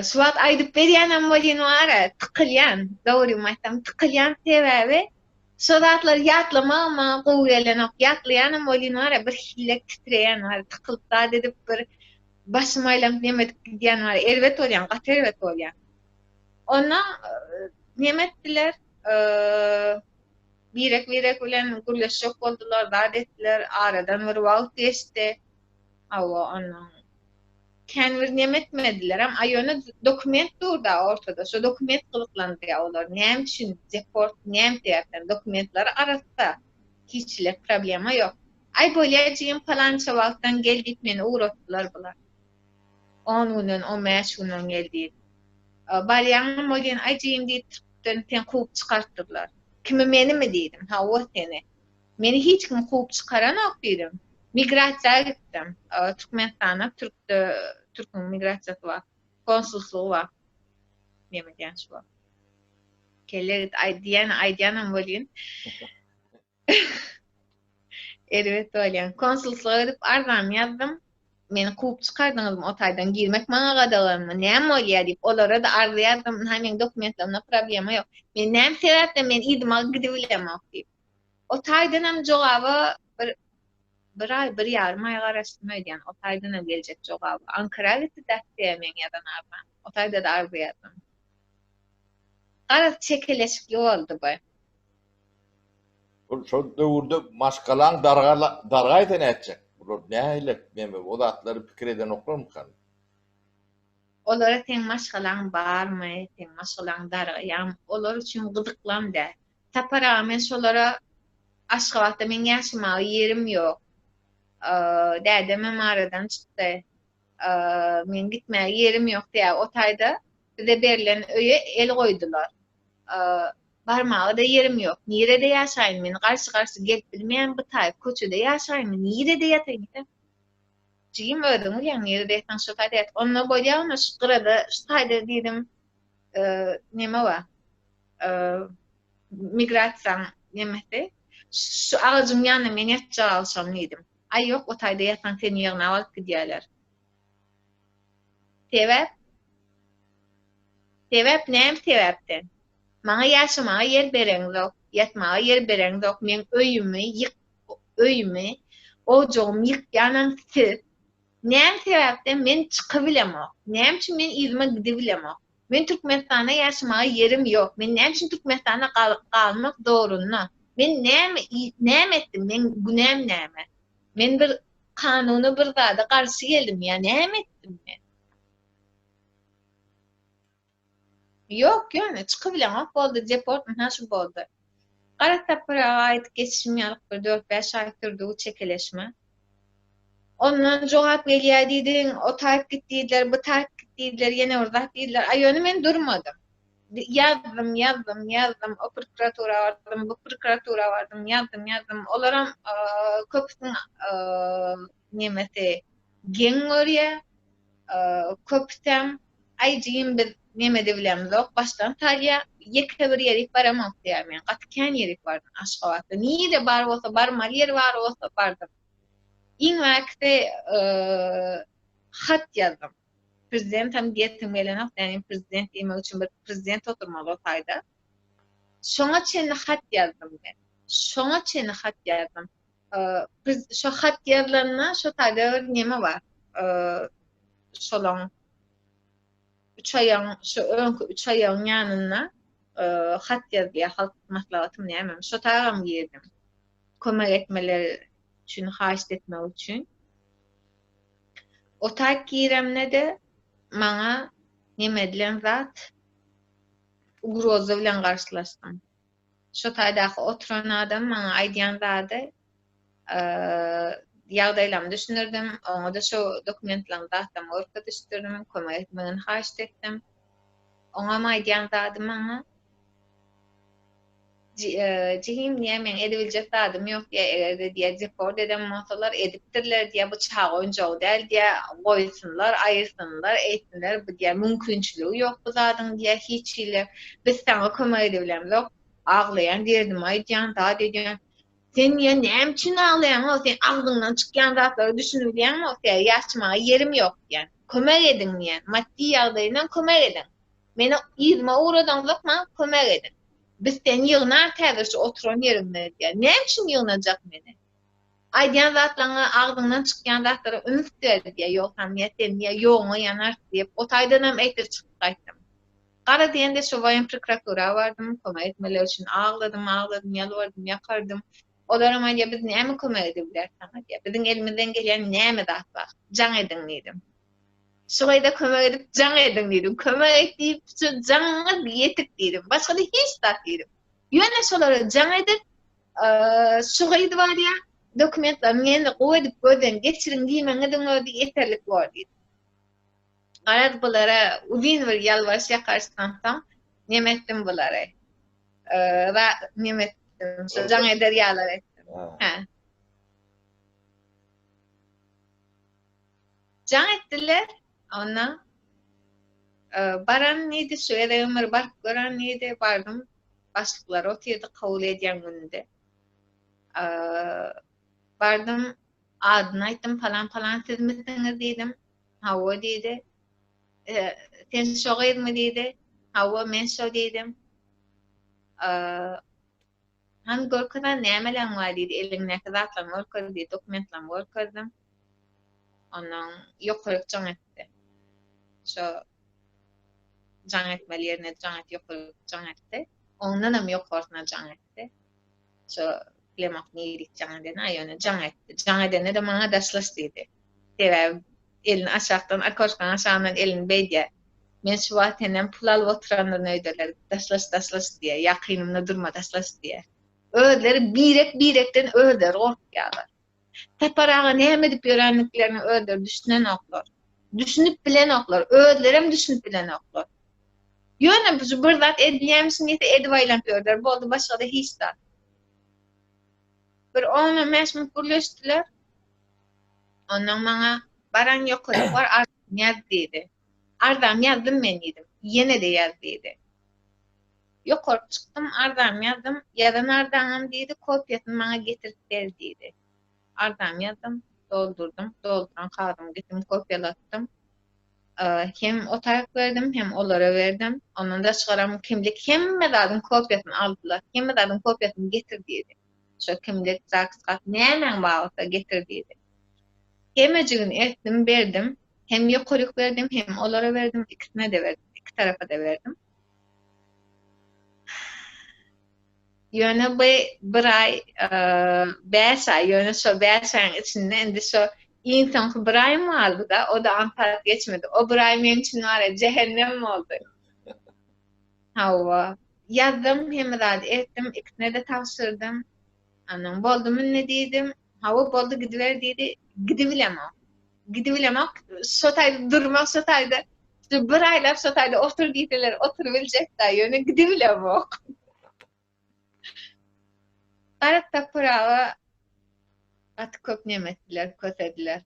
Şu wagt aýdyp berýänem welin bar-a, tykylýan, dogrymy aýtsam, tykylýan sebäbi şo zatlary ýatlamagam maňa gowy gelenok. Ýatlaýanam welin bar-a, bir hillek titreýän bar, tykylyp zat edip bir başym aýlanyp neme edip gidýän bar, erbet bolýan, gaty erbet bolýan. Onda neme etdiler, birek-birek bilen gürleşjek boldular, zat etdiler, aradan bir wagt geçdi. Hawa, ondan kän bir neme etmedilerem. A ýöne dokument dur-da ortada. Şo dokument gyzyklandyrýar olary. Näme üçin deport, näme sebäpden? Dokumentleri arassa. Hiç hili problema ýok. Aý bolýa jigim palança wagtdan gel diýip meni ugratdylar bular. On günden, on bäş günden gel diýip. Barýaňam welin aý jigim diýip türkden seni kowup çykartdyrlar. Kimi menimi diýdim. Hawa seni. Meni hiç kim kowup çykaranok diýdim. Migrasiýa gitdim. Türkmenistana türkde türküň migrasiýasy bar. Konsulslygy bar. Neme diýen şu wagt. Kelle git aý diýen aýdýanam welin. Erbet bolýan. Konsulslyga gidip arzamy ýazdym. Meni kowup çykardyňyzmy o taýdan girmek maňa gadaganmy? Näme bolýar diýip olara-da arza ýazdym. Ynha meň dokumentlerimde problema ýok. Men näme sebäpden men yzyma gidibilemok diýip. O taýdanam jogaba bir bir aý, bir ýarym aý garaşdym öýdýän. O taýdanam geljek jogaba. Ankara gitdi däpdiýä meň ýazan arzam. O taýda-da arza ýazdym. Garaz çekeleşikli boldy bu. Ol şol döwürde maşgalaň dargaýsa nätjek? Bular nähili neme o zatlary pikir edenoklarmykan? Olara seň maşgalaň barmy, seň maşgalaň dargaýamy, olar üçin gyzyklam däl. Sapar aga men şolara Aşgabatda meň ýaşamaga ýerim ýok. Dädemem aradan çykdy. Meň gitmäge ýerim ýok diýýär. O taýda bize berlen öýe el goýdular. Barmaga-da ýerim ýok. Nirede ýaşaýyn men? Garşy-garşy gelip bilmeýän bu taý. Köçede ýaşaýynmy? Nirede ýataýyn diýsem, Jigim özüň bilýäň nirede ýatsaň şo taýda ýat. Onda bolýa onda şu gyrada şu taýda diýdim, neme bar? Migrasiýaň nemesi. Şu agajyň ýanynda men ýatjak agşam diýdim. Aý ýok o taýda ýatsaň seni ýygnap alyp gidýärler. Sebäp? Sebäp näme sebäpden? Maňa ýaşamaga ýer bereňzok, ýatmaga ýer bereňzok, meň öýümi ýyk öýümi, ojagymy ýykýanam siz. Näme sebäpden men çykybilemok? Näme üçin men yzyma gidibilemok? Men Türkmenistanda ýaşamaga ýerim ýok. Men näme üçin Türkmenistanda galmak zorunda? Men näme näme etdim? Meň günäm näme? Men bir kanuna bir zada garşy geldim ýa näme etdim men? Ýok, ýöne çykybileňok boldy, deport ynha şu boldy. Gara Sapar aga aýdyp geçişim ýalyk bir dört-bäş aý sürdi bu çekeleşme. Ondan jogap gelýär diýdiň, o taýyp git diýdiler, bu taýyp git diýdiler, ýene bir zat diýdiler. A ýöne men durmadym. Ýazdym, ýazdym, ýazdym, o prokuratura bardym, bu prokuratura bardym, ýazdym, ýazdym. Olaram köpüsiniň nemesi geň görýär. Köpüsem Aý jigim biz neme edibilemzok, başdan salýa, ýeke bir ýerik baramok diýýär men. Gaty kän ýerik bardym Aşgabatda. Nire bar bolsa, barmaly ýer bar bolsa bardym. Iň bärkisi hat ýazdym. Prezidentam diýesim gelenok, ýagny prezident diýmek üçin bir prezident oturmaly o taýda. Şoňa çenli hat ýazdym men. Şoňa çenli hat ýazdym. Şo hat ýazylanda şo taýda bir neme bar. Şolaň üç aýagyň, şu öňki üç aýagyň ýanynda hat ýazylýar, halk maslahatymy nämemi. Şo tagam girdim. Kömek etmeleri üçin, haýyşt etmek üçin. O taýyk giremde-de maňa neme edilen zat ugroza bilen garşylaşdym. Şo taýdaky oturan adam maňa aýdýan zady ýagdaýlarymy düşündirdim. Oňa-da şo dokumentlerini zatlarymy görkezişdirdim, kömek etmegini haýyşt etdim. Oňam aýdýan zady maňa. Jigim diýýär, meň edebiljek zadym ýok diýýär, eger-de diýýär, deport eden bolsalar, edipdirler diýýär, bu çaga oýunjagy däl diýýär, goýsunlar, aýyrsynlar, eýtsinler, bu diýýär, mümkinçiligi ýok bu zadyň diýýär, hiç hili, biz saňa kömek edebilemzok, aglaýan, derdimi aýdýan, zat edýän. Sen diýýär, näme üçin aglaýaň-ow, sen agzyňdan çykýan zatlara düşünibilýäňmi-ow, diýýär, ýaşamaga ýerim ýok diýýär, kömek ediň diýýär, maddy ýagdaýyndan kömek ediň. Meni yzyma ugradaňzok, maňa kömek ediň. Biz seni ýygnarys häzir şu oturan ýeriňde diýýär. Näme üçin ýygnajak meni? Aýdýan zatlaryňa, agzyňdan çykýan zatlara üns ber diýýär, ýogsam diýýär, sen diýýär, ýoguňa ýanarys diýip, o taýdanam eýtir çykyp gaýtdym. Gara diýende şo woýen prokuratura bardym, kömek etmeleri üçin agladym, agladym, ýalbardym, ýakardym. Olaram aýdýar, biz näme kömek edebileris saňa diýýär. Biziň elimizden gelýän näme zat bar? Jaň ediň diýdim. Şu gyza kömek edip jaň ediň diýdim. Kömek et diýip, şu jaňyňyz ýetik diýdim. Başga-da hiç zat diýdim. Ýöne şolara jaň edip, şu gyz barýa, dokumentlerini ýene gowy edip gözden geçiriň diýmegiňiziň özi ýeterlik bor diýdim. Garaz bulara uzyn bir ýalbaryş ýakaryşdan soň neme etdim bulary. Neme etdim, şu jaň eder ýalar etdim. Hä. Jaň etdiler. Ondan baran diýdi, şu gezegem bir baryp gören diýdi. Bardym. Başlyklar otyrdy kabul edýän gününde. Bardym, adyny aýtdym, palan-palan sizmisiňiz diýdim. Hawa diýdi. Sen şo gyzmy diýdi. Hawa, men şo diýdim. Hany görkezän nämeleň bar diýdi, eliňdäki zatlaryňy görkez diýdi, dokumentlerimi görkezdim. Ondan ýokaryk jaň etdi. Şo jaň etmeli ýerine jaň et, ýokaryk jaň etdi. Ondanam ýokarsyna jaň etdi. Şo bilemok nirik jaň edeni, a ýöne jaň etdi. Jaň edende-de maňa daşlaş diýdi. Sebäbi elini aşakdan, okoşkanyň aşagyndan elini beýdýär. Men şu wagt senden pul alyp oturandyryn öýderler. Daşlaş, daşlaş diýýär. Ýakynymda durma, daşlaş diýýär. Özleri birek-birekden özleri gorkýarlar. Sapar aga näme edip ýörenliklerine özleri düşünenoklar. Düşünip bilenoklar. Özlerem düşünip bilenoklar. Ýöne şu bir zat edilýärmişin diýse edip aýlanyp ýörler. Boldy başga-da hiç zat. Bir on-on bäş minut gürleşdiler. Ondan maňa baran ýokaryk bar arzaňy ýaz diýdi. Arzamy ýazdym men diýdim. Ýene-de ýaz diýdi. Ýokaryk çykdym, arzamy ýazdym. Ýazan arzaňam diýdi, kopiýasyny maňa getirip ber diýdi. Arzamy ýazdym, doldurdym, dolduran kagyzymy getirdim, kopiýalatdym. Hem o taýyk berdim, hem olara berdim. Ondan daşgaram kimlik hemme zadyň kopiýasyny aldylar. Hemme zadyň kopiýasyny getir diýdi. Şo kimlik, zaks gat nämäň bar bolsa getir diýdi. Hemmejigini eltdim, berdim. Hem ýokaryk berdim, hem olara berdim, ikisine-de berdim, iki tarapa-da berdim. Ýöne bu bir aý, bäş aý, ýöne şo bäş aýyň içinde indi şo iň soňky bir aýym galdy-da, o-da aňsat geçmedi. O bir aý meň üçin bar ýa jähennem boldy. Hawa. Ýazdym, hemme zady etdim, ikisine-de tabşyrdym. Ondan boldumy indi diýdim. Hawa, boldy, gidiber diýdi. Gidibilemok. Gidibilemok. Şo taýda durmak, şo taýda şu bir aýlap şo taýda otur diýseler, oturybiljek-dä, ýöne gidibilemok. Garaz Sapar aga gaty köp neme etdiler, kösediler.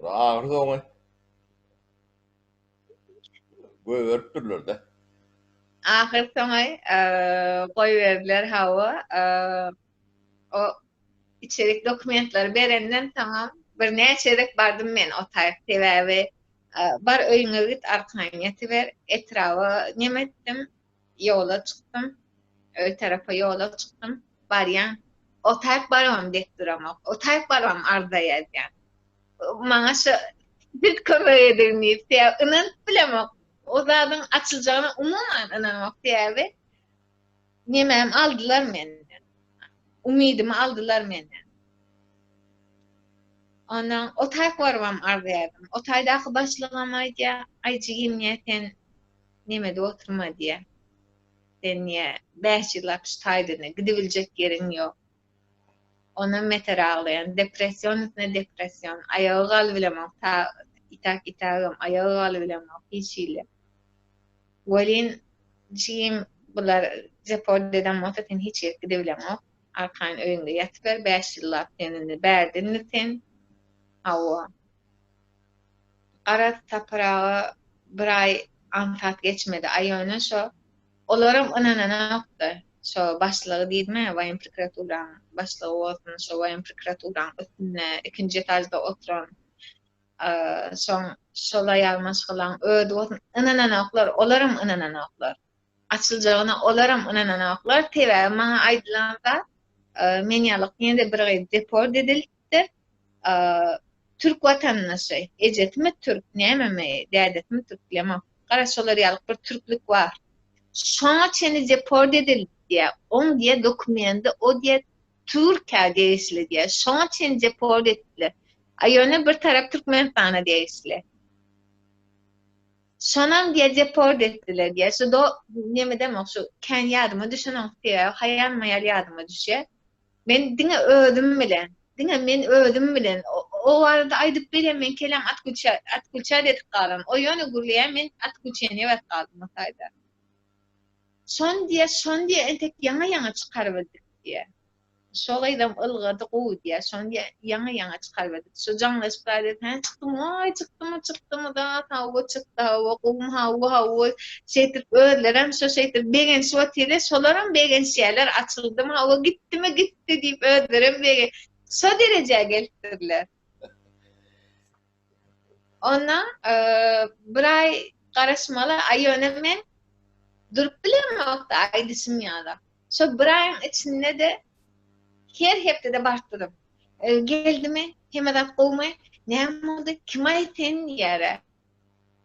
Agyr soňy. Goýberipdirler-de. Ahyr soňy goýberdiler hawa. O içerik dokumentleri berenden soňam birnäçe gezek bardym men o taýyk sebäbi bar öýüňe git arkaýyn ýatyber etraba neme etdim ýola çykdym öý tarapa ýola çykdym barýan o taýyk barybam dek duramok o taýyk barybam arza ýazýan maňa şu siz kömek ediň diýip, sebäbi ynanyp bilemok. O zadyň açyljagyna umuman ynanamok, sebäbi nemämi aldylar menden. Umydymy aldylar menden. Ondan o taýk barybam arz ýazdym. O taýdaky başlygam aýdýar, aý jigim diýýär, sen nemede oturma diýýär. Sen diýýär, bäş ýyllap şu taýda gidibiljek ýeriň ýok. Ondan beter aglaýan. Depression üstüne depression. Aýaga galybilemok. Ta itak itagam aýaga galybilemok hiç hili. Welin jigim Bular deport eden bolsa sen hiç ýere gidebileňok. Arkaýyn öýüňde ýatyber, 5 ýyllap sen indi bärde indi sen. Hawa. Garaz Sapar aga bir aý aňsat geçmedi. Aý ýöne şo olaram ynananokdy. Şo başlygy diýdim-ä, woýen prokuraturaň başlygy bolsun, şo woýen prokuraturaň üstünde ikinji etažda oturan şoň şol aýal maşgalaň özi bolsun ynananoklar, olaram ynananoklar. Açyljagyna olaram ynananoklar. Sebäbi maňa aýdylan zat, men ýalyk ýene-de bir gyz deport edilipdir. Türk watandaşy, ejesimi türk, nämemi, dädesimi türk bilemok. Garaz şolar ýalyk bir türklük bar. Şoňa çenli deport edildi diýýär. Oň diýýär dokumendi o diýýär Türkiýä degişli diýýär. Şoňa çenli deport etdiler. A ýöne bir tarap Türkmenistana degişli. Şonam diýýär deport etdiler diýýär. Şu do neme demok şu kän ýadyma düşenok sebäbi haýal-maýal ýadyma düşýär. Men diňe özüm bilen, diňe men özüm bilen o barada aýdyp berýän men kelem atgülçä atgülçä edip galan. O ýöne gürleýär men atgülçeni edip galdym o taýda. Şony diýýär, şony diýýär entek ýaňy-ýaňy çykarybildik diýýär. Şo gyzam ylgady gowy diýýär. Şony diýýär ýaňy-ýaňy çykarybildik. Şo jaňlaşyp gaýdyp, hä çykdymy, aý çykdymy, çykdymy zat, hawa çykdy, hawa gowumy, hawa, hawa. Şeýdip özlerem şo şeýdip begenişip otyrlar, şolaram begenişýärler, açyldymy, hawa gitdimi, gitdi diýip özlerem bege şo derejä gelipdirler. Ondan bir aý garaşmaly, aý ýöne men durup bilemokdy aýdyşym ýaly. Şo bir aýyň içinde-de her hepdede baryp durdum. Geldimi? Hemme zat gowumy? Näme boldy? Kim-aý sen diýýär-ä.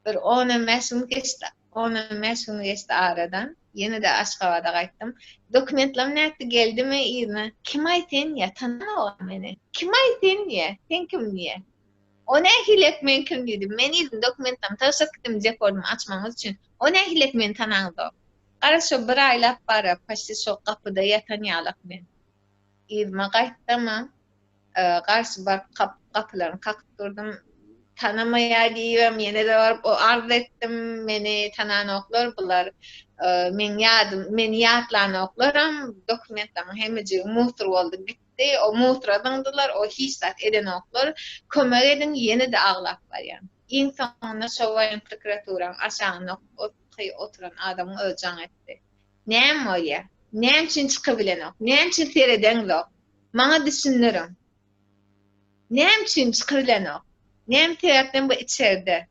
Bir on-on bäş gün geçdi. On-on bäş gün geçdi aradan. Ýene-de Aşgabada gaýtdym. Dokumentlerim nätdi, geldimi yzyna? Kim-aý sen diýýär, tananok-a meni. Kim-aý sen diýýär, sen kim diýýär. O nähiliek men kim diýdim. Men yzyna dokumentlerimi tabşyryp gitdim depordymy açmagyňyz üçin. O nähiliek meni tanaňyzok. Garaz şo bir aýlap bara paçti şo gapyda ýatan ýalak men. Yzyma gaýtdamam garşy baryp gapylaryny kakyp durdum. Tanamaýar diýibem ýene-de baryp o arz etdim. Meni tananoklar bular. Meň ýadym meni ýatlanoklaram dokumentlerimiň hemmejigi musur boldy gitdi. O musura zyňdylar o hiç zat edenoklar. Kömek ediň ýene-de aglap barýan. Iň soňunda şo woýen prokuraturanyň aşagynda oturan adamyň özi jaň etdi. Näme bolýar? Näme üçin çykybilenok? Näme üçin seredeňzok? Maňa düşündiriň. Näme üçin çykybilenok? Näme sebäpden bu içerde?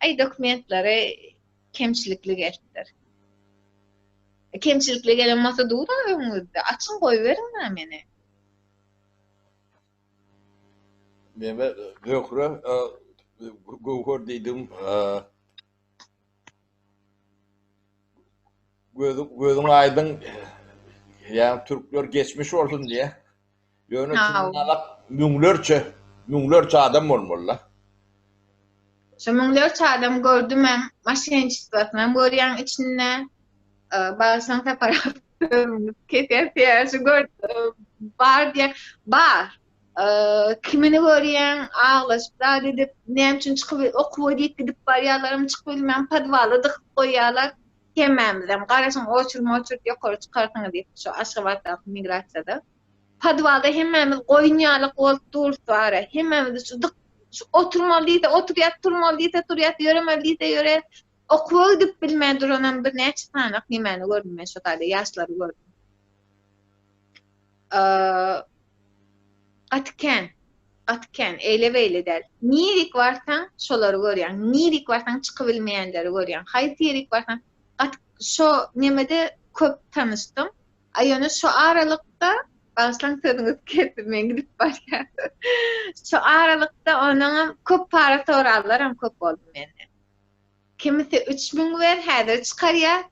Aý dokumentleri kemçilikli gelipdir. Kemçilikli gelen bolsa dur-a öňüňizde. Açyň goýberiň-ä meni. Neme Zöhre Göwher diýdim. Gözüň gözüň aýdyň. Ýa türkler geçmiş bolsun diýe. Ýöne alak müňlerçe müňlerçe adam bolmaly-da. Şu müňlerçe adam gördümem, maşençistwasynam görýäň içinde. Bagyşlaň Sapar kesýär şu gör bar diýen bar. Kimini görýäň aglaşyp zat edip, näme üçin çykyp okuwa diýip gidip barýarlaram çykyp bilmän podwala dykyp goýýarlar. Hemmämizem garaşyň oçurma-oçurt ýokary çykarsyňyz diýip şu Aşgabatdaky migrasiýada. Podwalda hemmämiz goýun ýalyk bolup durus bara. Hemmämiz şu dyk şu oturmaly diýse oturýas, turmaly diýse turýas, ýöremeli diýse ýöreýäs. Okuwa gidip bilmän duranam birnäçe sany nemäni gördüm men şo taýda ýaşlary gördüm. Gaty kän. Gaty kän. Eýle-beýle däl. Nirik barsaň, şolary görýäň. Nirik barsaň, çykybilmeýänleri görýäň. Haýsy ýerik barsaň, gaty şo nemede köp tanyşdym. A ýöne şo aralykda, bagyşlaň sözüňizi kesdim, men gidip barýan. Şo aralykda onuňam köp para soranlaram köp boldy menden. Kimisi 3000 ber, häzir çykarýar.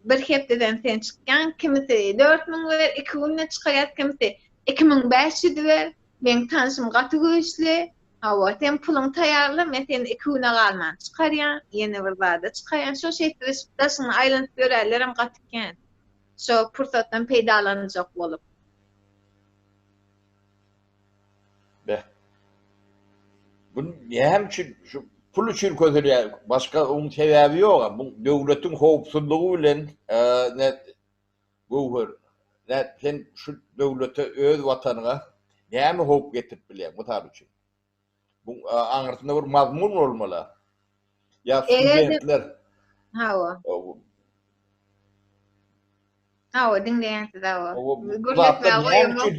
Bir hepdeden sen çykýaň, kimisi 4000 ber, iki günde çykarýar, kimisi 2500 ber. Meň tanşym gaty güýçli. Hawa, sen puluňy taýýarla, men seni iki güne galman çykarýan, ýene bir zada çykarýan. Şo şeýtdirişip daşyňda aýlanyp ýöränlerem gaty kän. Şo pursatdan peýdalanjak bolup. Beh. Bu näme üçin şu. pul üçin köselýär. Başga oň sebäbi ýok. Bu döwletiň howpsuzlygy bilen ne Göwher, ne sen şu döwlete öz watanyňa näme howp getirip bilýäň, mysal üçin? Bu aňyrsynda bir mazmun bolmaly. Ýa studentler. Hawa. Hawa, diňleýän sizi hawa. Gürletmäge goýamok.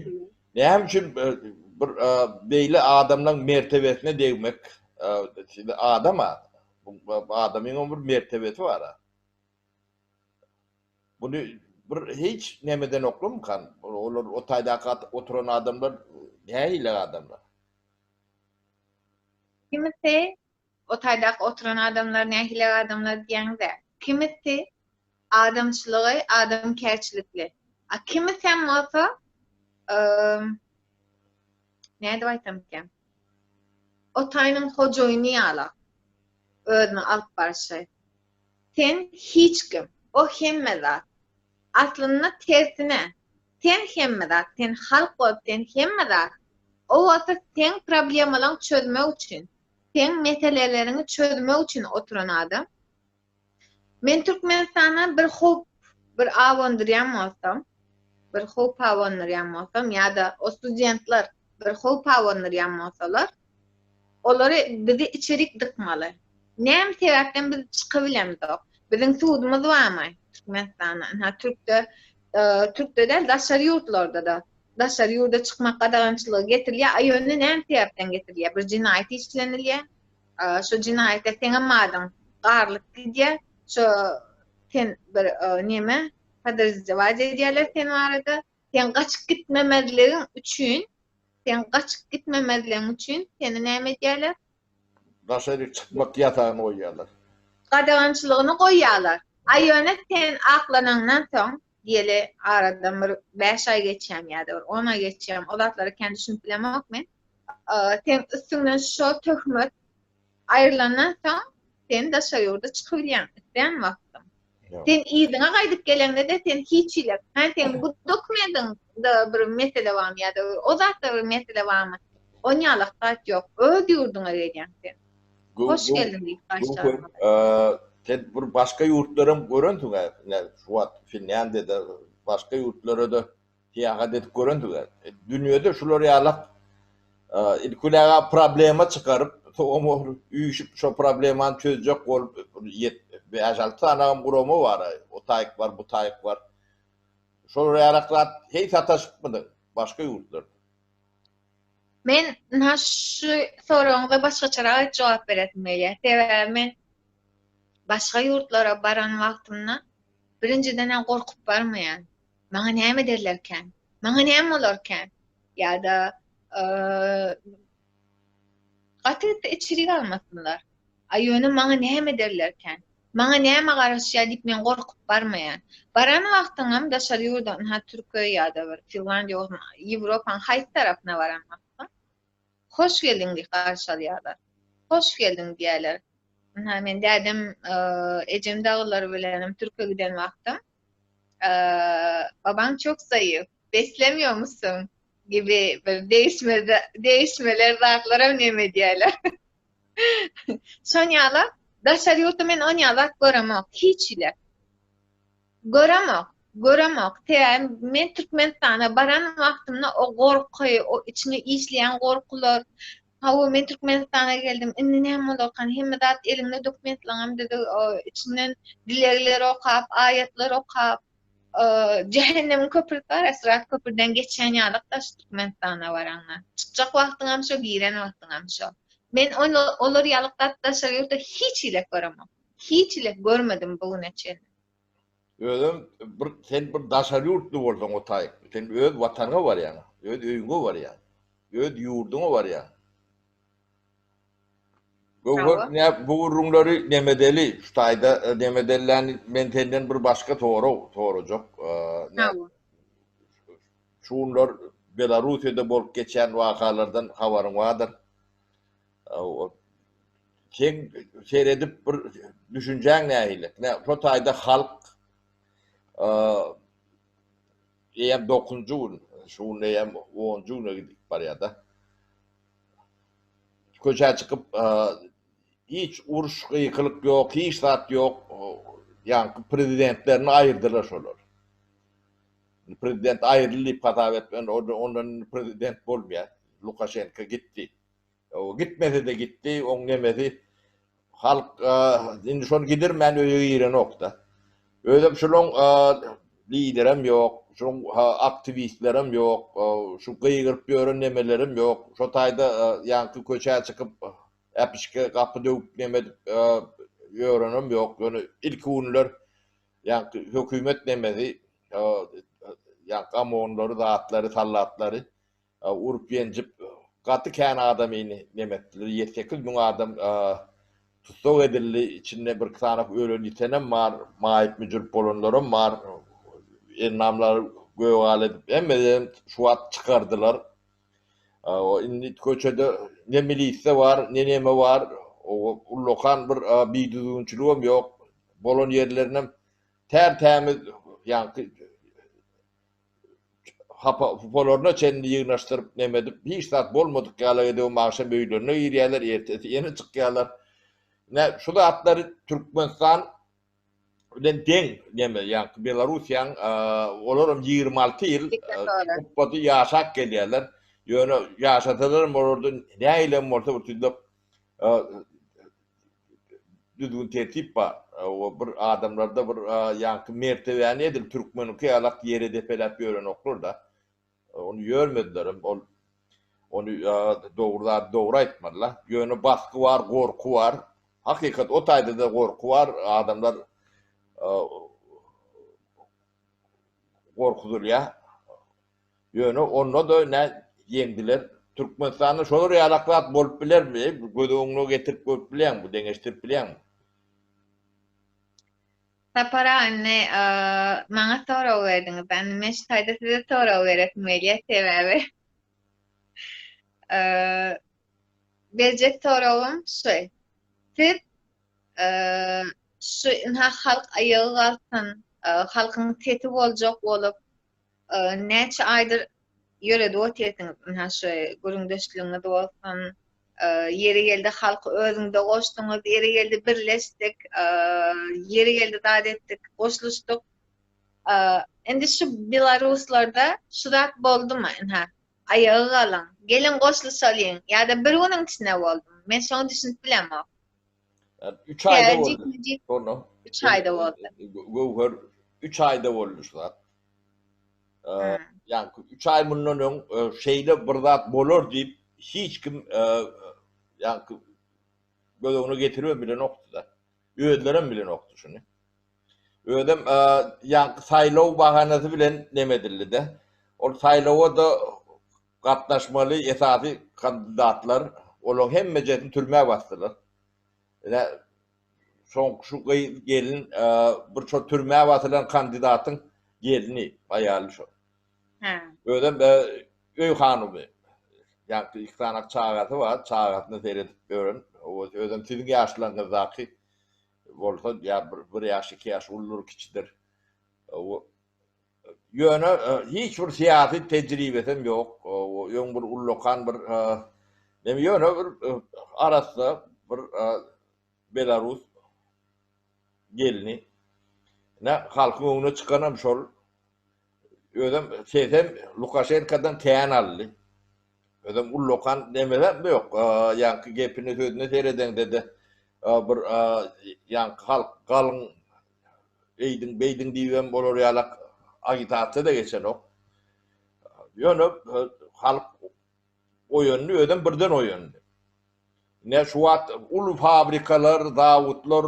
Näme üçin bir beýle adamlaryň mertebesine degmek, adam-a, bu adamyň bir mertebesi bar-a. Muny bir hiç neme edenoklarmykan? Olar o taýdaky oturan adamlar nähili adamlar? Kimisi o taýdaky oturan adamlar nähili adamlar diýeňde, kimisi adamçylygy, adamkärçilikli. A kimisem bolsa, nädip aýtsamkam, o taýynyň hojaýyny ýala özüni alyp barşy. Sen hiç kim, o hemme zat. Aslynda tersine, sen hemme zat, sen halk bolup sen hemme zat. O bolsa seň problemalaň çözmek üçin, seň meseleleriňi çözmek üçin oturan adam. Men Türkmenistana bir howp bir awandyrýan bolsam, bir howp awandyrýan bolsam ýa-da o studentler bir howp awandyrýan bolsalar, Olary bizi içerik dykmaly. Näme sebäpden biz çykybilemzok? Biziň sudumyz barmy Türkmenistanda? Ynha türkde, türkde däl daşary ýurtlarda-da daşary ýurda çykmak gadagançylygy getirilýär. A ýöne näme sebäpden getirilýär? Bir jenaýat işlenilýär. Şo jenaýatda seňem adyň garylyp gidýär. Şo sen bir neme podozrewaýt edýärler sen barada. Sen gaçyp gitmemezligiň üçin, sen gaçyp gitmemezligiň üçin seni näme edýärler? Daşary çykmak ýasagyny goýýarlar. Gadagançylygyny goýýarlar. A ýöne sen aklanaňdan soň, diýeli aradan bir bäş aý geçýärmi ýa-da bir on aý geçýärmi, o zatlara kän düşünip bilemok men. Seň üstüňden şo töhmet aýrylandan soň sen daşary ýurda çykybilýäň islän wagtyň. Sen yzyňa gaýdyp geleňde-de sen hiç hili, hä seň bu dokumentiňde bir mesele barmy ýa-da o zatda bir mesele barmy? Onýalak zat ýok. Öz ýurduňa gelýäň sen. Hoş geldiň diýip garşylaýarlar. Sen bir başga ýurtlaram görensiň-ä, ine şu wagt Finlýandiýada başga ýurtlara-da Syýahat edip görensiňiz. Dünýede şular ýalak ilki bilen problema çykaryp, soňam ol üýşüp şo problemany çözjek bolup bäş-alty sanagam gurama bar. O taýyk bar, bu taýyk bar. Şolar ýalak zat heý sataşypmydyň başga ýurtlarda? Men ynha şu soragyňyza başgaçarak jogap beresim gelýär. Sebäbi men başga ýurtlara baran wagtymda birinjiden-ä gorkup barmaýan. Maňa näme ederlerkän? Maňa näme bolarkän? Ýa-da gaty gitse içirik almasynlar. A ýöne maňa näme ederlerkän? Maňa näme garaşýar diýip men gorkup barmaýan. Baran wagtyňam daşary ýurda, ynha Türkiýe ýa-da bir Finlandiýa bolsun, Ýewropanyň haýsy tarapyna baran wagtyň Hoş geldiň diýip garşy alýarlar. Hoş geldiň diýýärler. Ynha men dädem, ejem dagylar bilenem Türkiýe giden wagtym Babaň çok zaýyf, beslemiyor musun? gibi bir degişme degişmeler zatlaram neme edýärler. Şon ýaly daşary ýurtda men on ýaly zat göremok hiç hili. Göremok, göremok. Sebäbi men Türkmenistana baran wagtymda o gorky, o içiňe işleýän gorkular, Hawa, men Türkmenistana geldim, indi näme bolarkan, hemme zat eliňde dokumentlaňam düzüg, içinden dilegler okap, aýatlar okap, jähennemiň köprüsi bar, Syrat köprüden geçýän ýalyk daş Türkmenistana baraňda. Çykjak wagtyňam şo, giren wagtyňam şo. Men olar ýalyk zat daşary ýurtda hiç hili göremok. Hiç hili görmedim bu güne çenli. Özem bir sen bir daşary ýurtly bolsaň o taýyk, sen öz watanyňa barýaň, öz öýüňe barýaň, öz ýurduňa barýaň. Göwher ne bu gürrüňleri nemedeli şu taýda nemedeliläni men senden bir başga sorag sorajak. Şu günler Belarussiýada bolup geçýän wakalardan habaryň bardyr. Seň seredip bir düşünjäň nähili? Nä şo taýda halk eýýäm dokuzynjy gün, şu gün eýýäm onunjy güne gidip barýar-da. Köçä çykyp. Hiç uruş, gykylyk ýok, hiç zat ýok. Ýaňky prezidentlerini aýyrdylar şolar. Indi prezident aýryldy diýip hasap etmän, ondan indi prezident bolmaýar. Lukaşenko gitdi. O gitmese-de gitdi, oň nemesi halk indi şony gidirmän öýe girenok-da. Özem şulaň liderem ýok, şuň aktiwistlerem ýok, şu gygyryp ýören nemelerem ýok. Şo taýda ýaňky köçä çykyp äpişge gapy döwüp neme edip ýörenem ýok. Ýöne ilki günler ýaňky hökümet nemesi ýaňky OMON-lary, zatlary, sallatlary urup-ýenjip, gaty kän adamyny neme etdiler, 7-8 müň adam tussag edildi, içinde birki sany ölen-ýitenem bar, maýyp-müjürip bolanlaram bar, endamlary gögala edip, hemmesinem şu wagt çykardylar. Indi köçede ne milisiýa bar, ne neme bar, ullakan bir bidüzgünçiligem ýok, bolan ýerlerinem ter-tämiz, ýaňky hapa-hupalaryna çenli ýygnaşdyryp neme edip, hiç zat bolmadyk ýaly edibem agşam öýlerine girýärler, ertesi ýene çykýarlar. Ine, şu zatlary Türkmenistan bilen deň neme, ýaňky Belarussiýaň, olaram 26 ýyl hupbady ýaşap gelýärler. Ýöne ýaşasalaram olarda nähilem bolsa bir tüýdük düzgün-tertip bar. O bir adamlarda bir ýaňky mertebäni edil türkmeniňki ýalak ýere depeläp ýörenoklar-da. Ony ýörmedilerem. Ol ony dogry zady dogry aýtmaly-la. Ýöne basgy bar, gorky bar. Hakykat o taýda-da gorky bar. Adamlar gorkuzylýar. Ýöne onda-da nä ýeňdiler. Türkmenistanda şolar ýalak zat bolup bilermi? Göz öňüne getirip görüp bilýäňmi, deňeşdirip bilýäňmi? Sapar aga indi maňa sorag berdiňiz. Indi men şu taýda size sorag beresim gelýär sebäbi berjek soragym şu. Siz şu ynha halk aýaga galsyn, halkyň sesi boljak bolup näçe aýdyr ýöredip otyrsyňyz ynha şu gürrüňdeşligiňiz bolsun ýeri geldi halky özüňize goşduňyz ýeri geldi birleşdik ýeri geldi zat etdik goşulyşdyk indi şu belaruslarda şu zat boldumy ynha aýaga galyň geliň goşulyşalyň ýa-da bir günüň içinde boldumy men şoňa düşünip bilemok. 3 aýda boldy. Şonda. 3 aýda boldy. Göwher 3 aýda boldy şu zat. Ýa 3 aý mundan öň şeýle bir zat bolar diýip hiç kim ýa göz öňüne getirip bilenokdy-da. Özlerem bilenokdy şuny. Özem ýa saýlaw bahanasy bilen neme edildi-de. Ol saýlawa-da gatnaşmaly esasy kandidatlar, olaryň hemmejesini türmä basdylar. Ine, soňky şu gyz, gelin bir şo türmä basylan kandidatyň gelni, aýaly şo. Hä. Özem öý hanymy. Ýaňky iki sany çagasy bar, çagasyna seredip ýören. Özem siziň ýaşlaryňyzdaky bolsa, ýa bir ýaş, iki ýaş uludyr, kiçidir. Ýöne hiç bir syýasy tejribesem ýok. Öň bir ullakan bir neme ýöne bir arassa bir belarus gelni. Ine halkyň öňüne çykanam şol. Özem sesem Lukaşenkodan kän aldy. Özem ullakan nemesem ýok. Ýaňky gepine sözüne seredeňde-de bir ýaňky halk galyň Eýdiň, beýdiň diýibem olar ýalak agitasiýa-da geçenok. Ýöne halk oýandy, özem birden oýandy. Ine şu wagt uly fabrikalar, zawodlar,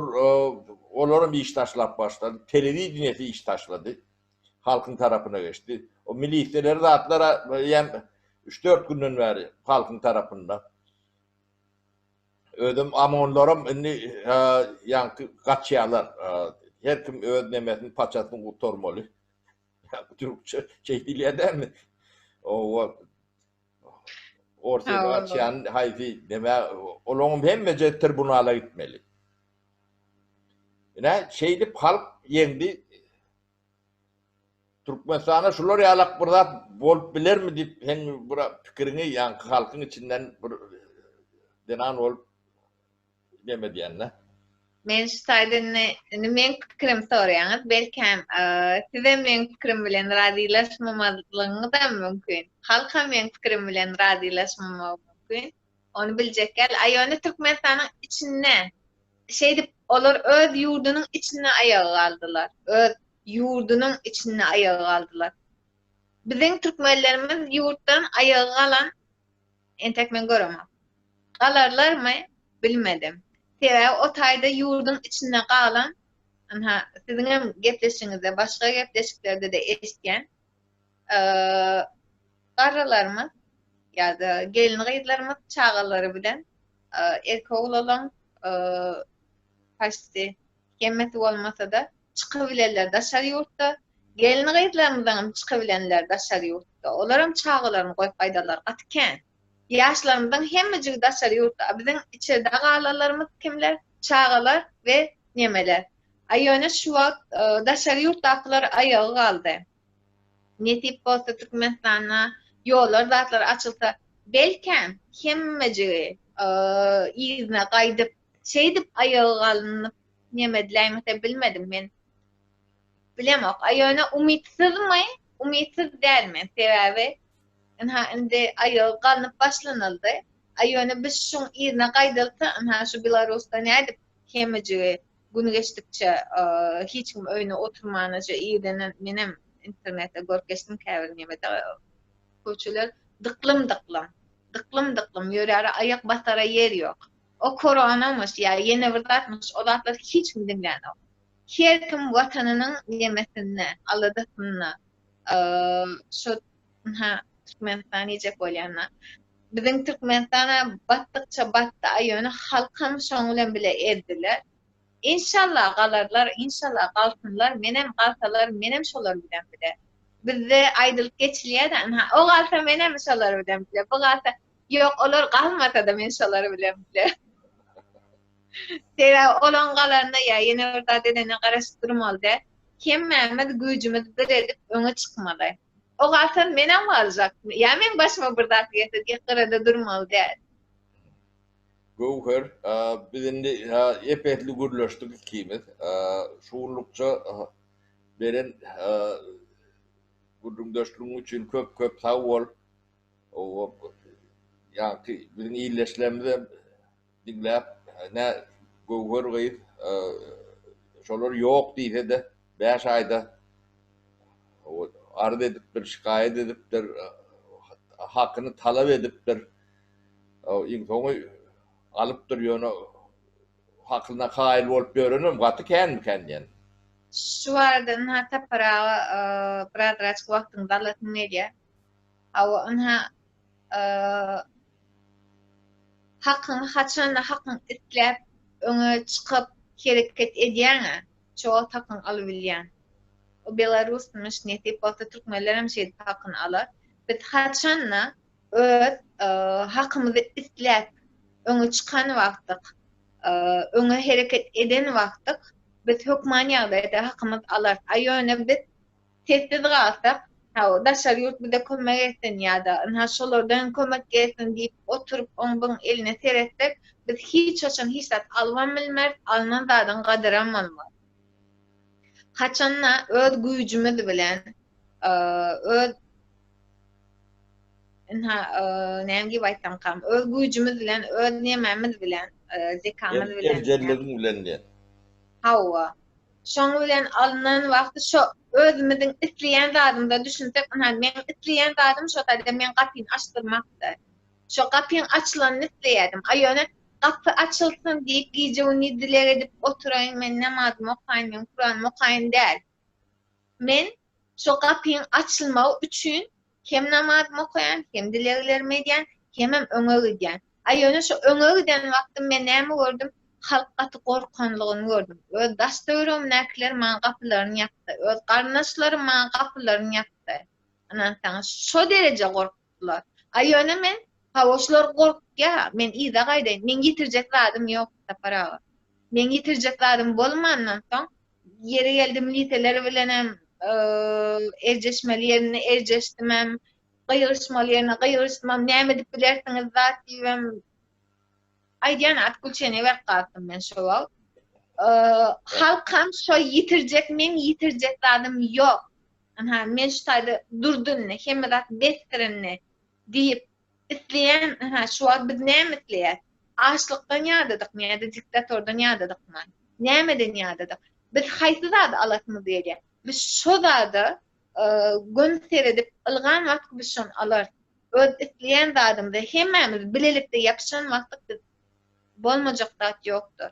olaram iş taşlap başlady. Telewideniýesi iş taşlady. Halkyň tarapyna geçdi. O milisiýalar zatlar eýýäm üç-dört günden bäri halkyň tarapynda. Özem OMON-laram indi ýaňky gaçýarlar. Her kim öz nemesini, paçasyny gutarmaly. Türkçe şeý diýilýär dälmi? Owa. Orsýete gaçýan haýsy neme, olaryň hemmeje tribunala gitmeli. Ine, şeýdip halk ýeňdi. Türkmenistanda şular ýalak bir zat bolup bilermi diýip sen bir pikiriňi ýaňky halkyň içinden bir zenan bolup neme edýän-dä. Men şu taýda indi, indi meň pikirimi soraýaňyz, belkäm, sizem meň pikirim bilen razylaşmamazlygyňyzam mümkin. Halkam meň pikirim bilen razylaşmamagy mümkin. Ony biljek däl. A ýöne Türkmenistanyň içinde şeýdip olar öz ýurdunyň içinde aýaga galdylar. Öz ýurdunyň içinde aýaga galdylar. Biziň türkmenlerimiz ýurtdan aýaga galan entek men göremok. Galarlarmy? Bilmedim. Sebäbi o taýda ýurduň içinde galan, ynha, siziňem gepleşigiňizde, başga gepleşiklerde-de eşitýän, garrylarymyz ýa-da gelin-gyzlarymyz çagalary bilen erkek oglanlaryň paçti hemmesi bolmasa-da çykybilenler daşary ýurtda, gelin-gyzlarymyzyňam çykybilenleri daşary ýurtda. Olaram çagalaryny goýup gaýdarlar gaty kän. Ýaşlarymyzyň hemmejigi daşary ýurtda, a biziň içerde galanlarymyz kimler? Çagalar we nemeler. A ýöne şu wagt daşary ýurtdakylar aýagy galdy. Nesip bolsa Türkmenistanda ýollar zatlar açylsa, belkäm hemmejigi yzyna gaýdyp, şeýdip aýagy galynyp neme ediläýmese bilmedim men. Bilemok. A ýöne umytsyzmy? Umytsyz däl men. Sebäbi ynha indi aýagy galnyp başlanyldy. A ýöne biz şuň yzyna gaýdylsa, ynha şu Belarusda nädip hemmejigi gün geçdikçe hiç kim öýüne oturmana şu irdenem menem internetde görüp geçdim käbir nemede köçeler dyklym dyklym dyklym dyklym ýöräre aýak basara ýer ýok. O koronamyş ýa ýene bir zatmyş o zatlar hiç kim diňlänok. Her kim watanynyň nemesinde aladasynda şu ynha Türkmenistan diýjek bolýan-da. Biziň Türkmenistan-a batdykça batdy, a ýöne halkam şoň bilen bile ezdiler. Inşallah galarlar, inşallah galsynlar, menem galsalar menem şolar bilen bile. Bizde aýdylyp geçilýär-de ynha o galsa menem şolar bilen bile, bu galsa Ýok, olar galmasa-da men şolar bilen bile. Sebäbi olaň galanyna ýa ýene bir zat edenine garaşyp durmaly däl. Hemmämiz güýjümizi bir edip öňe çykmaly. O galsa menem galjak. Ýa meň başyma bir zat gelse diýip gyrada durmaly däl. Göwher, biz indi ep-esli gürleşdik ikimiz. Şu günlükçe beren gürrüňdeşligiň üçin köp-köp sag bol. Ýaňky biziň ildeşlerimizem diňläp, nä Göwher gyz şolar ýok diýse-de, bäş aýda arz edipdir, şikaýat edipdir, hakyny talap edipdir. Iň soňy alypdyr, ýöne hakyna kaýyl bolup ýörenem gaty känmikän diýen. Şu barada ynha Sapar aga birazraçyk wagtyňyzy alasym gelýär. Hawa, ynha, hakyňy haçanda hakyň isläp, öňe çykyp, hereket edýäň-ä, şo wagt hakyňy alybilýäň. O belarusmyş, nesip bolsa türkmenlerem şeýdip hakyny alar. Biz haçanda öz hakymyzy isläp, öňe çykan wagtyk, öňe hereket eden wagtyk, biz hökman ýagdaýda hakymyzy alarys. A ýöne biz Sessiz galsak, hawa, daşary ýurt bize kömek etsin ýa-da ynha şolardan kömek gelsin diýip oturyp oň-buň eline seretsek, biz hiç haçan hiç zat alybam bilmeris, alnan zadyň gadyram bolmaz. Haçanda öz güýjümiz bilen, öz ynha näme diýip aýtsamkam, öz güýjümiz bilen, öz nemämiz bilen, zekamyz bilen. Erjelligiň bilen diýen. Hawa. Şoň bilen alnan wagty şo özümiziň isleýän zadymyza düşünsek, ynha meň isleýän zadym şo taýda meň gapyny açdyrmakdy. Şo gapyň açylanyny isleýärdim. A ýöne gapy açylsyn diýip gije-gündiz dileg edip oturaýyn, men namazymy okaýyn, men Kuranymy okaýyn däl. Men şo gapyň açylmagy üçin Hem namazymy okaýan, hem dileglerimi edýän, hemem öňe gidýän. A ýöne şo öňe giden wagtym men näme gördüm? Halk gaty gorkanlygyny gördüm. Öz daş-töweregimdäkiler maňa gapylaryny ýapdy. Öz garyndaşlarym maňa gapylaryny ýapdy. Ynansaňyz, şo dereje gorkdular. A ýöne men, hawa, şular gorkýa, men yza gaýdaýyn. Meň ýitirjek zadym ýok, Sapar aga. Meň ýitirjek zadym bolmandan soň, Ýeri geldi miliseler bilenem erjeşmeli ýerinde erjeşdimem, gygyryşmaly ýerinde gygyryşdymam, näme edip bilersiňiz zat diýibem. Aýdýan at gülçene berip galypdym men şo wagt. Halkam şo ýitirjek meň ýitirjek zadym ýok. Ynha men şu taýda durdy indi hemme zat besdir indi diýip isleýän ynha şu wagt biz näme isleýäs? Açlykdan ýadadykmy ýa-da diktatordan ýadadykmy? Nämeden ýadadyk? Biz haýsy zady alasymyz gelýär? Biz şo zada göni seredip ylgan wagty biz şony alarys. Öz isleýän zadymyza hemmämiz bilelikde ýapyşan wagtyk biz bolmajak zat ýokdur.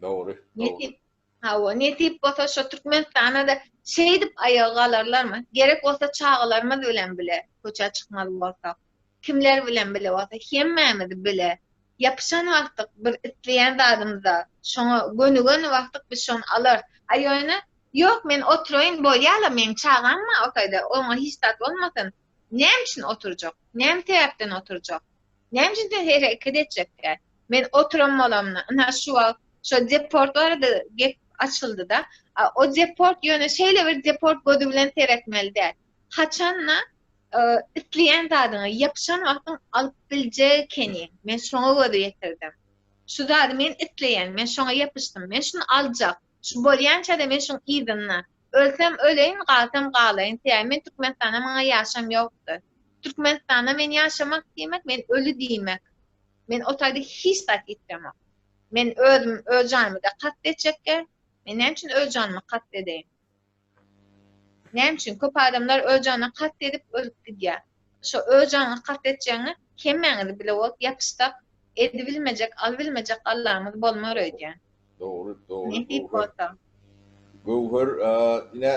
Dogry, dogry. Nesip, hawa, nesip bolsa şo Türkmenistana-da şeýdip aýaga galarlarmy? Gerek bolsa çagalarymyz bilen bile köçä çykmaly bolsak, kimler bilen bile bolsa hemmämiz bile ýapyşan wagtyk bir isleýän zadymyza şoňa gönügen wagtyk biz şony alarys. A ýöne ýok men oturaýyn bolýala meň çagam bar o taýda oňa hiç zat bolmasyn. Näme üçin oturjak? Näme sebäpden oturjak? Näme üçin sen hereket etjek däl? Men oturan bolamda, ynha şu wagt şo deport barada gep açyldy-da. O deport ýöne şeýle bir deport gözi bilen seretmeli däl. Haçanda isleýän zadyňa ýapyşan wagtyň alyp biljek ekeniň. Men şoňa göz ýetirdim. Şu zady men isleýän, men şoňa ýapyşdym. Men şuny aljak. Şu bolýança-da men şuň yzynda. Ölsem öleýin, galsam galaýyn. Sebäbi men Türkmenistanda maňa ýaşam ýokdy. Türkmenistanda men ýaşamak diýmek, men öli diýmek. Men o taýda hiç zat ýitiremok. Men özüm, öz janymy-da kast etjekge. Men näme üçin öz janyma kast edeýin? Näme üçin? Köp adamlar öz janyna kast edip ölüp gidýär. Şo öz janyňa kast etjegiňe hemmäňizi bile bolup ýapyşsak, edibilmejek, alybilmejek Allamyz bolmar öýdýän. Dogry, dogry. Nesip bolsa. Göwher, ine,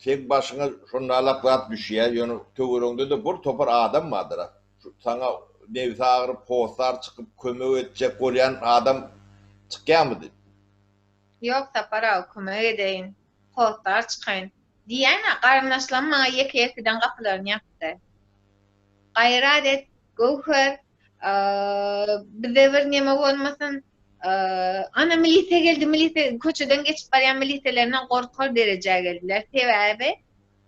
seň başyňa şondalak zat düşýär, ýöne töweregiňde-de bir topar adam bardyr-a. Şu saňa nebsi agyryp, hossar çykyp, kömek etjek bolýan adam çykýarmydy? Ýok, Sapar aga, kömek edeýin, hossar çykaýyn diýýän-ä, garyndaşlarym maňa ýeke-ýekeden gapylaryny ýapdy. Gaýrat et, Göwher, bize bir neme bolmasyn, ana milisiýa geldi, milisiýa, köçeden geçip barýan miliselerinden gorkar derejä geldiler. Sebäbi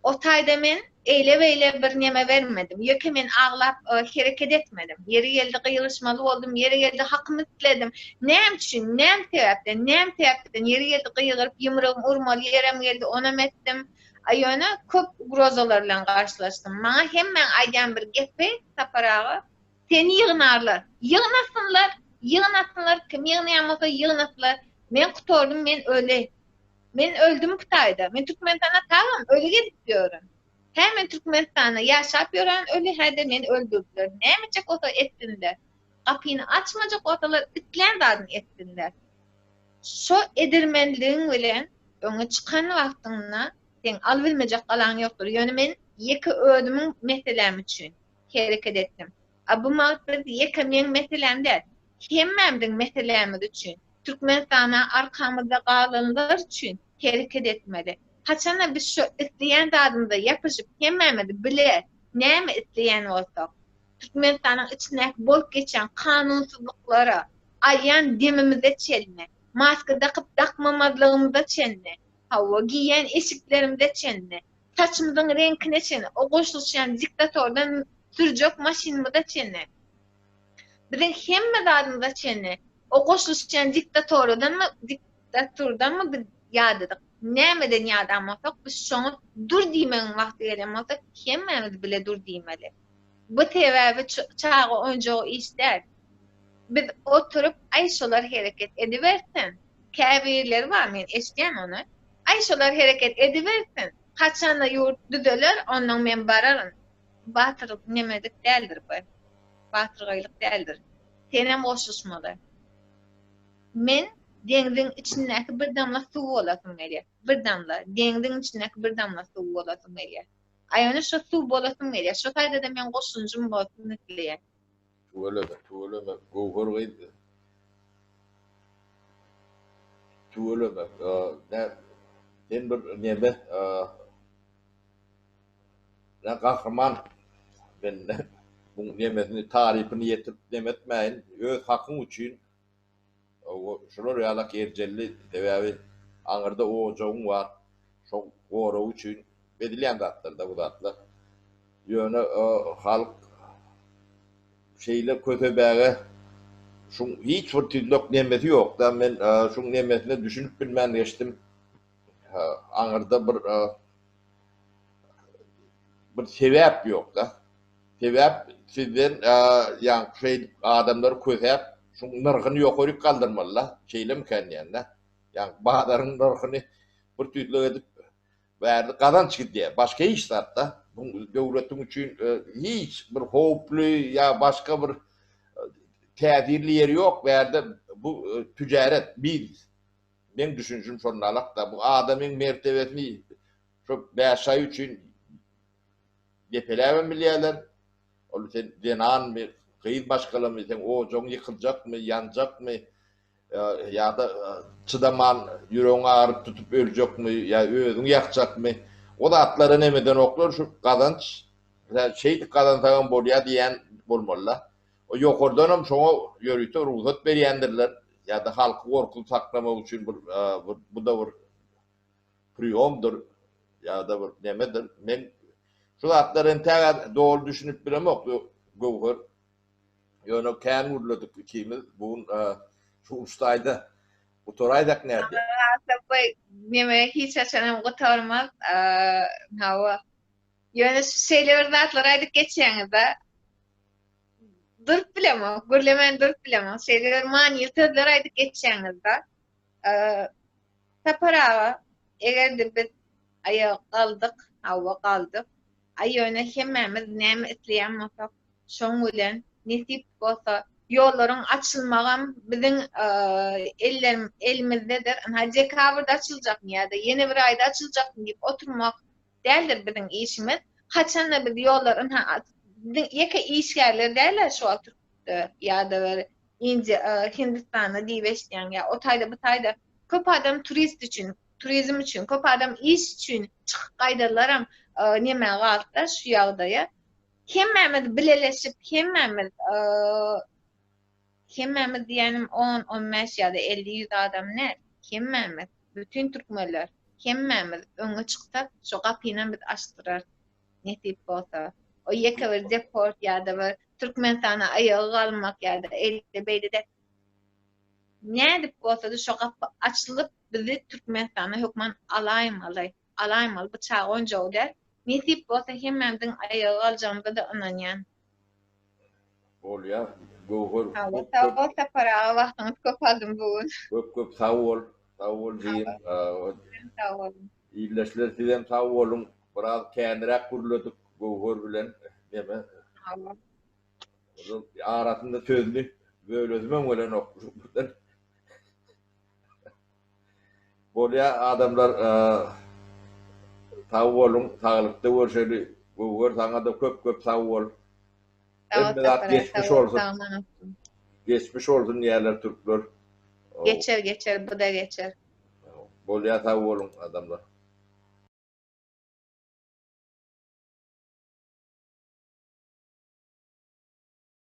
o taýda men eýle-beýle bir neme bermedim. Ýeke men aglap hereket etmedim. Ýeri geldi gygyryşmaly boldum, ýeri geldi hakymy isledim. Näme üçin, näme sebäpden, näme sebäpden ýeri geldi gygyryp ýumrugymy urmaly ýerem geldi, onam etdim. A ýöne köp ugrozalar bilen garşylaşdym. Maňa hemmäň aýdýan bir gepi, Sapar aga, seni ýygnarlar. Ýygnasynlar, ýygnasynlar, kim ýygnaýan bolsa ýygnasynlar. Men gutardym, men öli. Men öldüm bu taýda. Men Türkmenistanda tagam öli gezip ýörün. Hä men Türkmenistanda ýaşap ýören öli, hä-de meni öldürdiler. Näme etjek bolsa etsinler. Gapyny açmajak bolsalar islän zadyny etsinler. Şo edermenligiň bilen öňe çykan wagtyňda seň alybilmejek galaň ýokdur. Ýöne men ýeke özümiň meseläm üçin hereket etdim. A bu wagt biz ýeke meň meseläm däl, hemmämiziň meselämiz üçin, Türkmenistana arkamyzda galanlar üçin hereket etmeli. Haçanda biz şo isleýän zadymyza ýapyşyp hemmämiz bile näme isleýän bolsak, Türkmenistanyň içindäki bolup geçýän kanunsyzlyklara, alýan demimize çenli, maska dakyp dakmamazlygymyza çenli, hawa, giýýän eşiklerimize çenli, saçymyzyň reňkine çenli, o goşulyşýan diktatordan sürjek maşynymyza çenli, biziň hemme zadymyza çenli, o goşulyşýan diktatoradanmy, diktaturdanmy biz ýadadyk. Nämeden ýadan bolsak, biz şoňa dur diýmegiň wagty gelen bolsa, hemmämiz bile dur diýmeli. Bu sebäbi çaga oýunjagy iş däl. Biz oturyp aý şolar hereket edibersin. Käbirleri bar men eşidýän ony. Aý şolar hereket edibersin. Haçanda ýurt düzeler onnoň men bararyn. Batyr nemedik däldir bu. Batyrgaýlyk däldir. Senem goşulyşmaly. Men deňziň içindäki bir damla suw bolasym gelýär. Bir damla, deňziň içindäki bir damla suw bolasym gelýär. A ýöne şo suw bolasym gelýär. Şo taýda-da meň goşunjym bolsun isleýän. Tüweleme, tüweleme, Göwher gyz. Tüweleme, nä, sen bir neme, nä gahryman. Men muň nemesini, tarypyny ýetirip neme etmäýin. Öz hakyň üçin Şular ýalak erjelli, sebäbi aňyrda ojagyň bar, şoň goragy üçin edilýän zatlar-da bu zatlar. Ýöne halk şeýle kösebäge. Şuň hiç bir tüýdlek nemesi ýok-da, men şuň nemesine düşünip bilmän geçdim. Aňyrda bir bir sebäp ýok-da. Sebäp sizden ýaňky şeýdip adamlary kösäp, şuň nyrhyny ýokaryk galdyrmaly-da, şeýlemikän diýen-de. Ýaňky bazaryň nyrhyny bir tüýdlek edip bärde gazanç gidýär. Başga hiç zat-da. Bu döwletiň üçin hiç bir howply ýa başga bir täsirli ýeri ýok. Bärde bu tüjaret, biznes. Meň düşünişim şondalak-da. Bu adamyň mertebesini şo bäş aý üçin depeläbem bilýärler. Ol sen zenanmy, gyz maşgalamy, seň ojagyň ýykyljakmy, ýanjakmy, Ýa-da çydaman ýüregiň agyryp tutup öljekmi, ýa özüňi ýakjakmy? O zatlara neme edenoklar, şu gazanç, şeýdip gazansagam bolýar diýýän bolmaly-da. O ýokardanam şoňa ýörite rugsat berýändirler, ýa-da halky gorkuly saklamak üçin bir bu-da bir priýomdyr, ýa-da bir nemedir. Men şu zatlara entägä doly düşünip bilemok, Göwher. Ýöne kän gürledik ikimiz. Bu gün şu uçtaýda gutaraýsak nädýä? Bu neme hiç haçan hem gutarmaz. Hawa. Ýöne şu şeýle bir zatlar aýdyp geçýäňiz-de. Durup bilemok, gürlemän durup bilemok. Şeýle bir manyly sözler aýdyp geçýäňiz-de. Sapar aga, eger-de biz aýaga galdyk, hawa galdyk. Aý ýöne hemmämiz näme isleýän bolsak, şoň bilen nesip bolsa ýollaryň açylmagam biziň ellerim elimizdedir. Ynha dekabrda açyljakmy ýa-da ýene bir aýda açyljakmy diýip oturmak däldir biziň işimiz. Haçanda biz ýollar ynha biziň ýeke işgärler däl-ä şu wagt türkde ýa-da bir Indiýa Hindistanda diýip eşidýäň ýa o taýda bu taýda köp adam turist üçin turizm üçin köp adam iş üçin çykyp gaýdanlaram nämä galdy-da şu ýagdaýa. Hemmämiz bileleşip, hemmämiz, hemmämiz diýýänim on, on bäş ýa-da 50, ýüz adam däl, hemmämiz, bütin türkmenler, hemmämiz öňe çyksak, şo gapynam biz açdyrarys, nesip bolsa. O ýeke bir deport ýa-da bir Türkmenistana aýaga galmak ýa-da eýle-beýle däl. Nädip bolsa-da şo gapy açylyp, bizi Türkmenistana hökman alaýmaly. Alaýmaly bu çaga oýunjagy däl. Nesip bolsa hemmämiziň aýaga galjagymyza-da ynanýan. Bolýa Göwher Hawa köp sag bol Sapar aga wagtyňyzy köp aldym bu gün. Köp köp sag bol sag bol jigim. Sizem sag boluň. Ildeşler sizem sag boluň biraz känräk gürledik Göwher bilen neme. Hawa. Arasynda sözüni bölesimem gelenok. Bolýa adamlar sag boluň saglykda görşeli Göwher saňada köp köp sag bol. Hemme zat geçmiş bolsun. Geçmiş bolsun diýerler türkler. Geçer geçer bu da geçer. Bolýa sag boluň adamlar.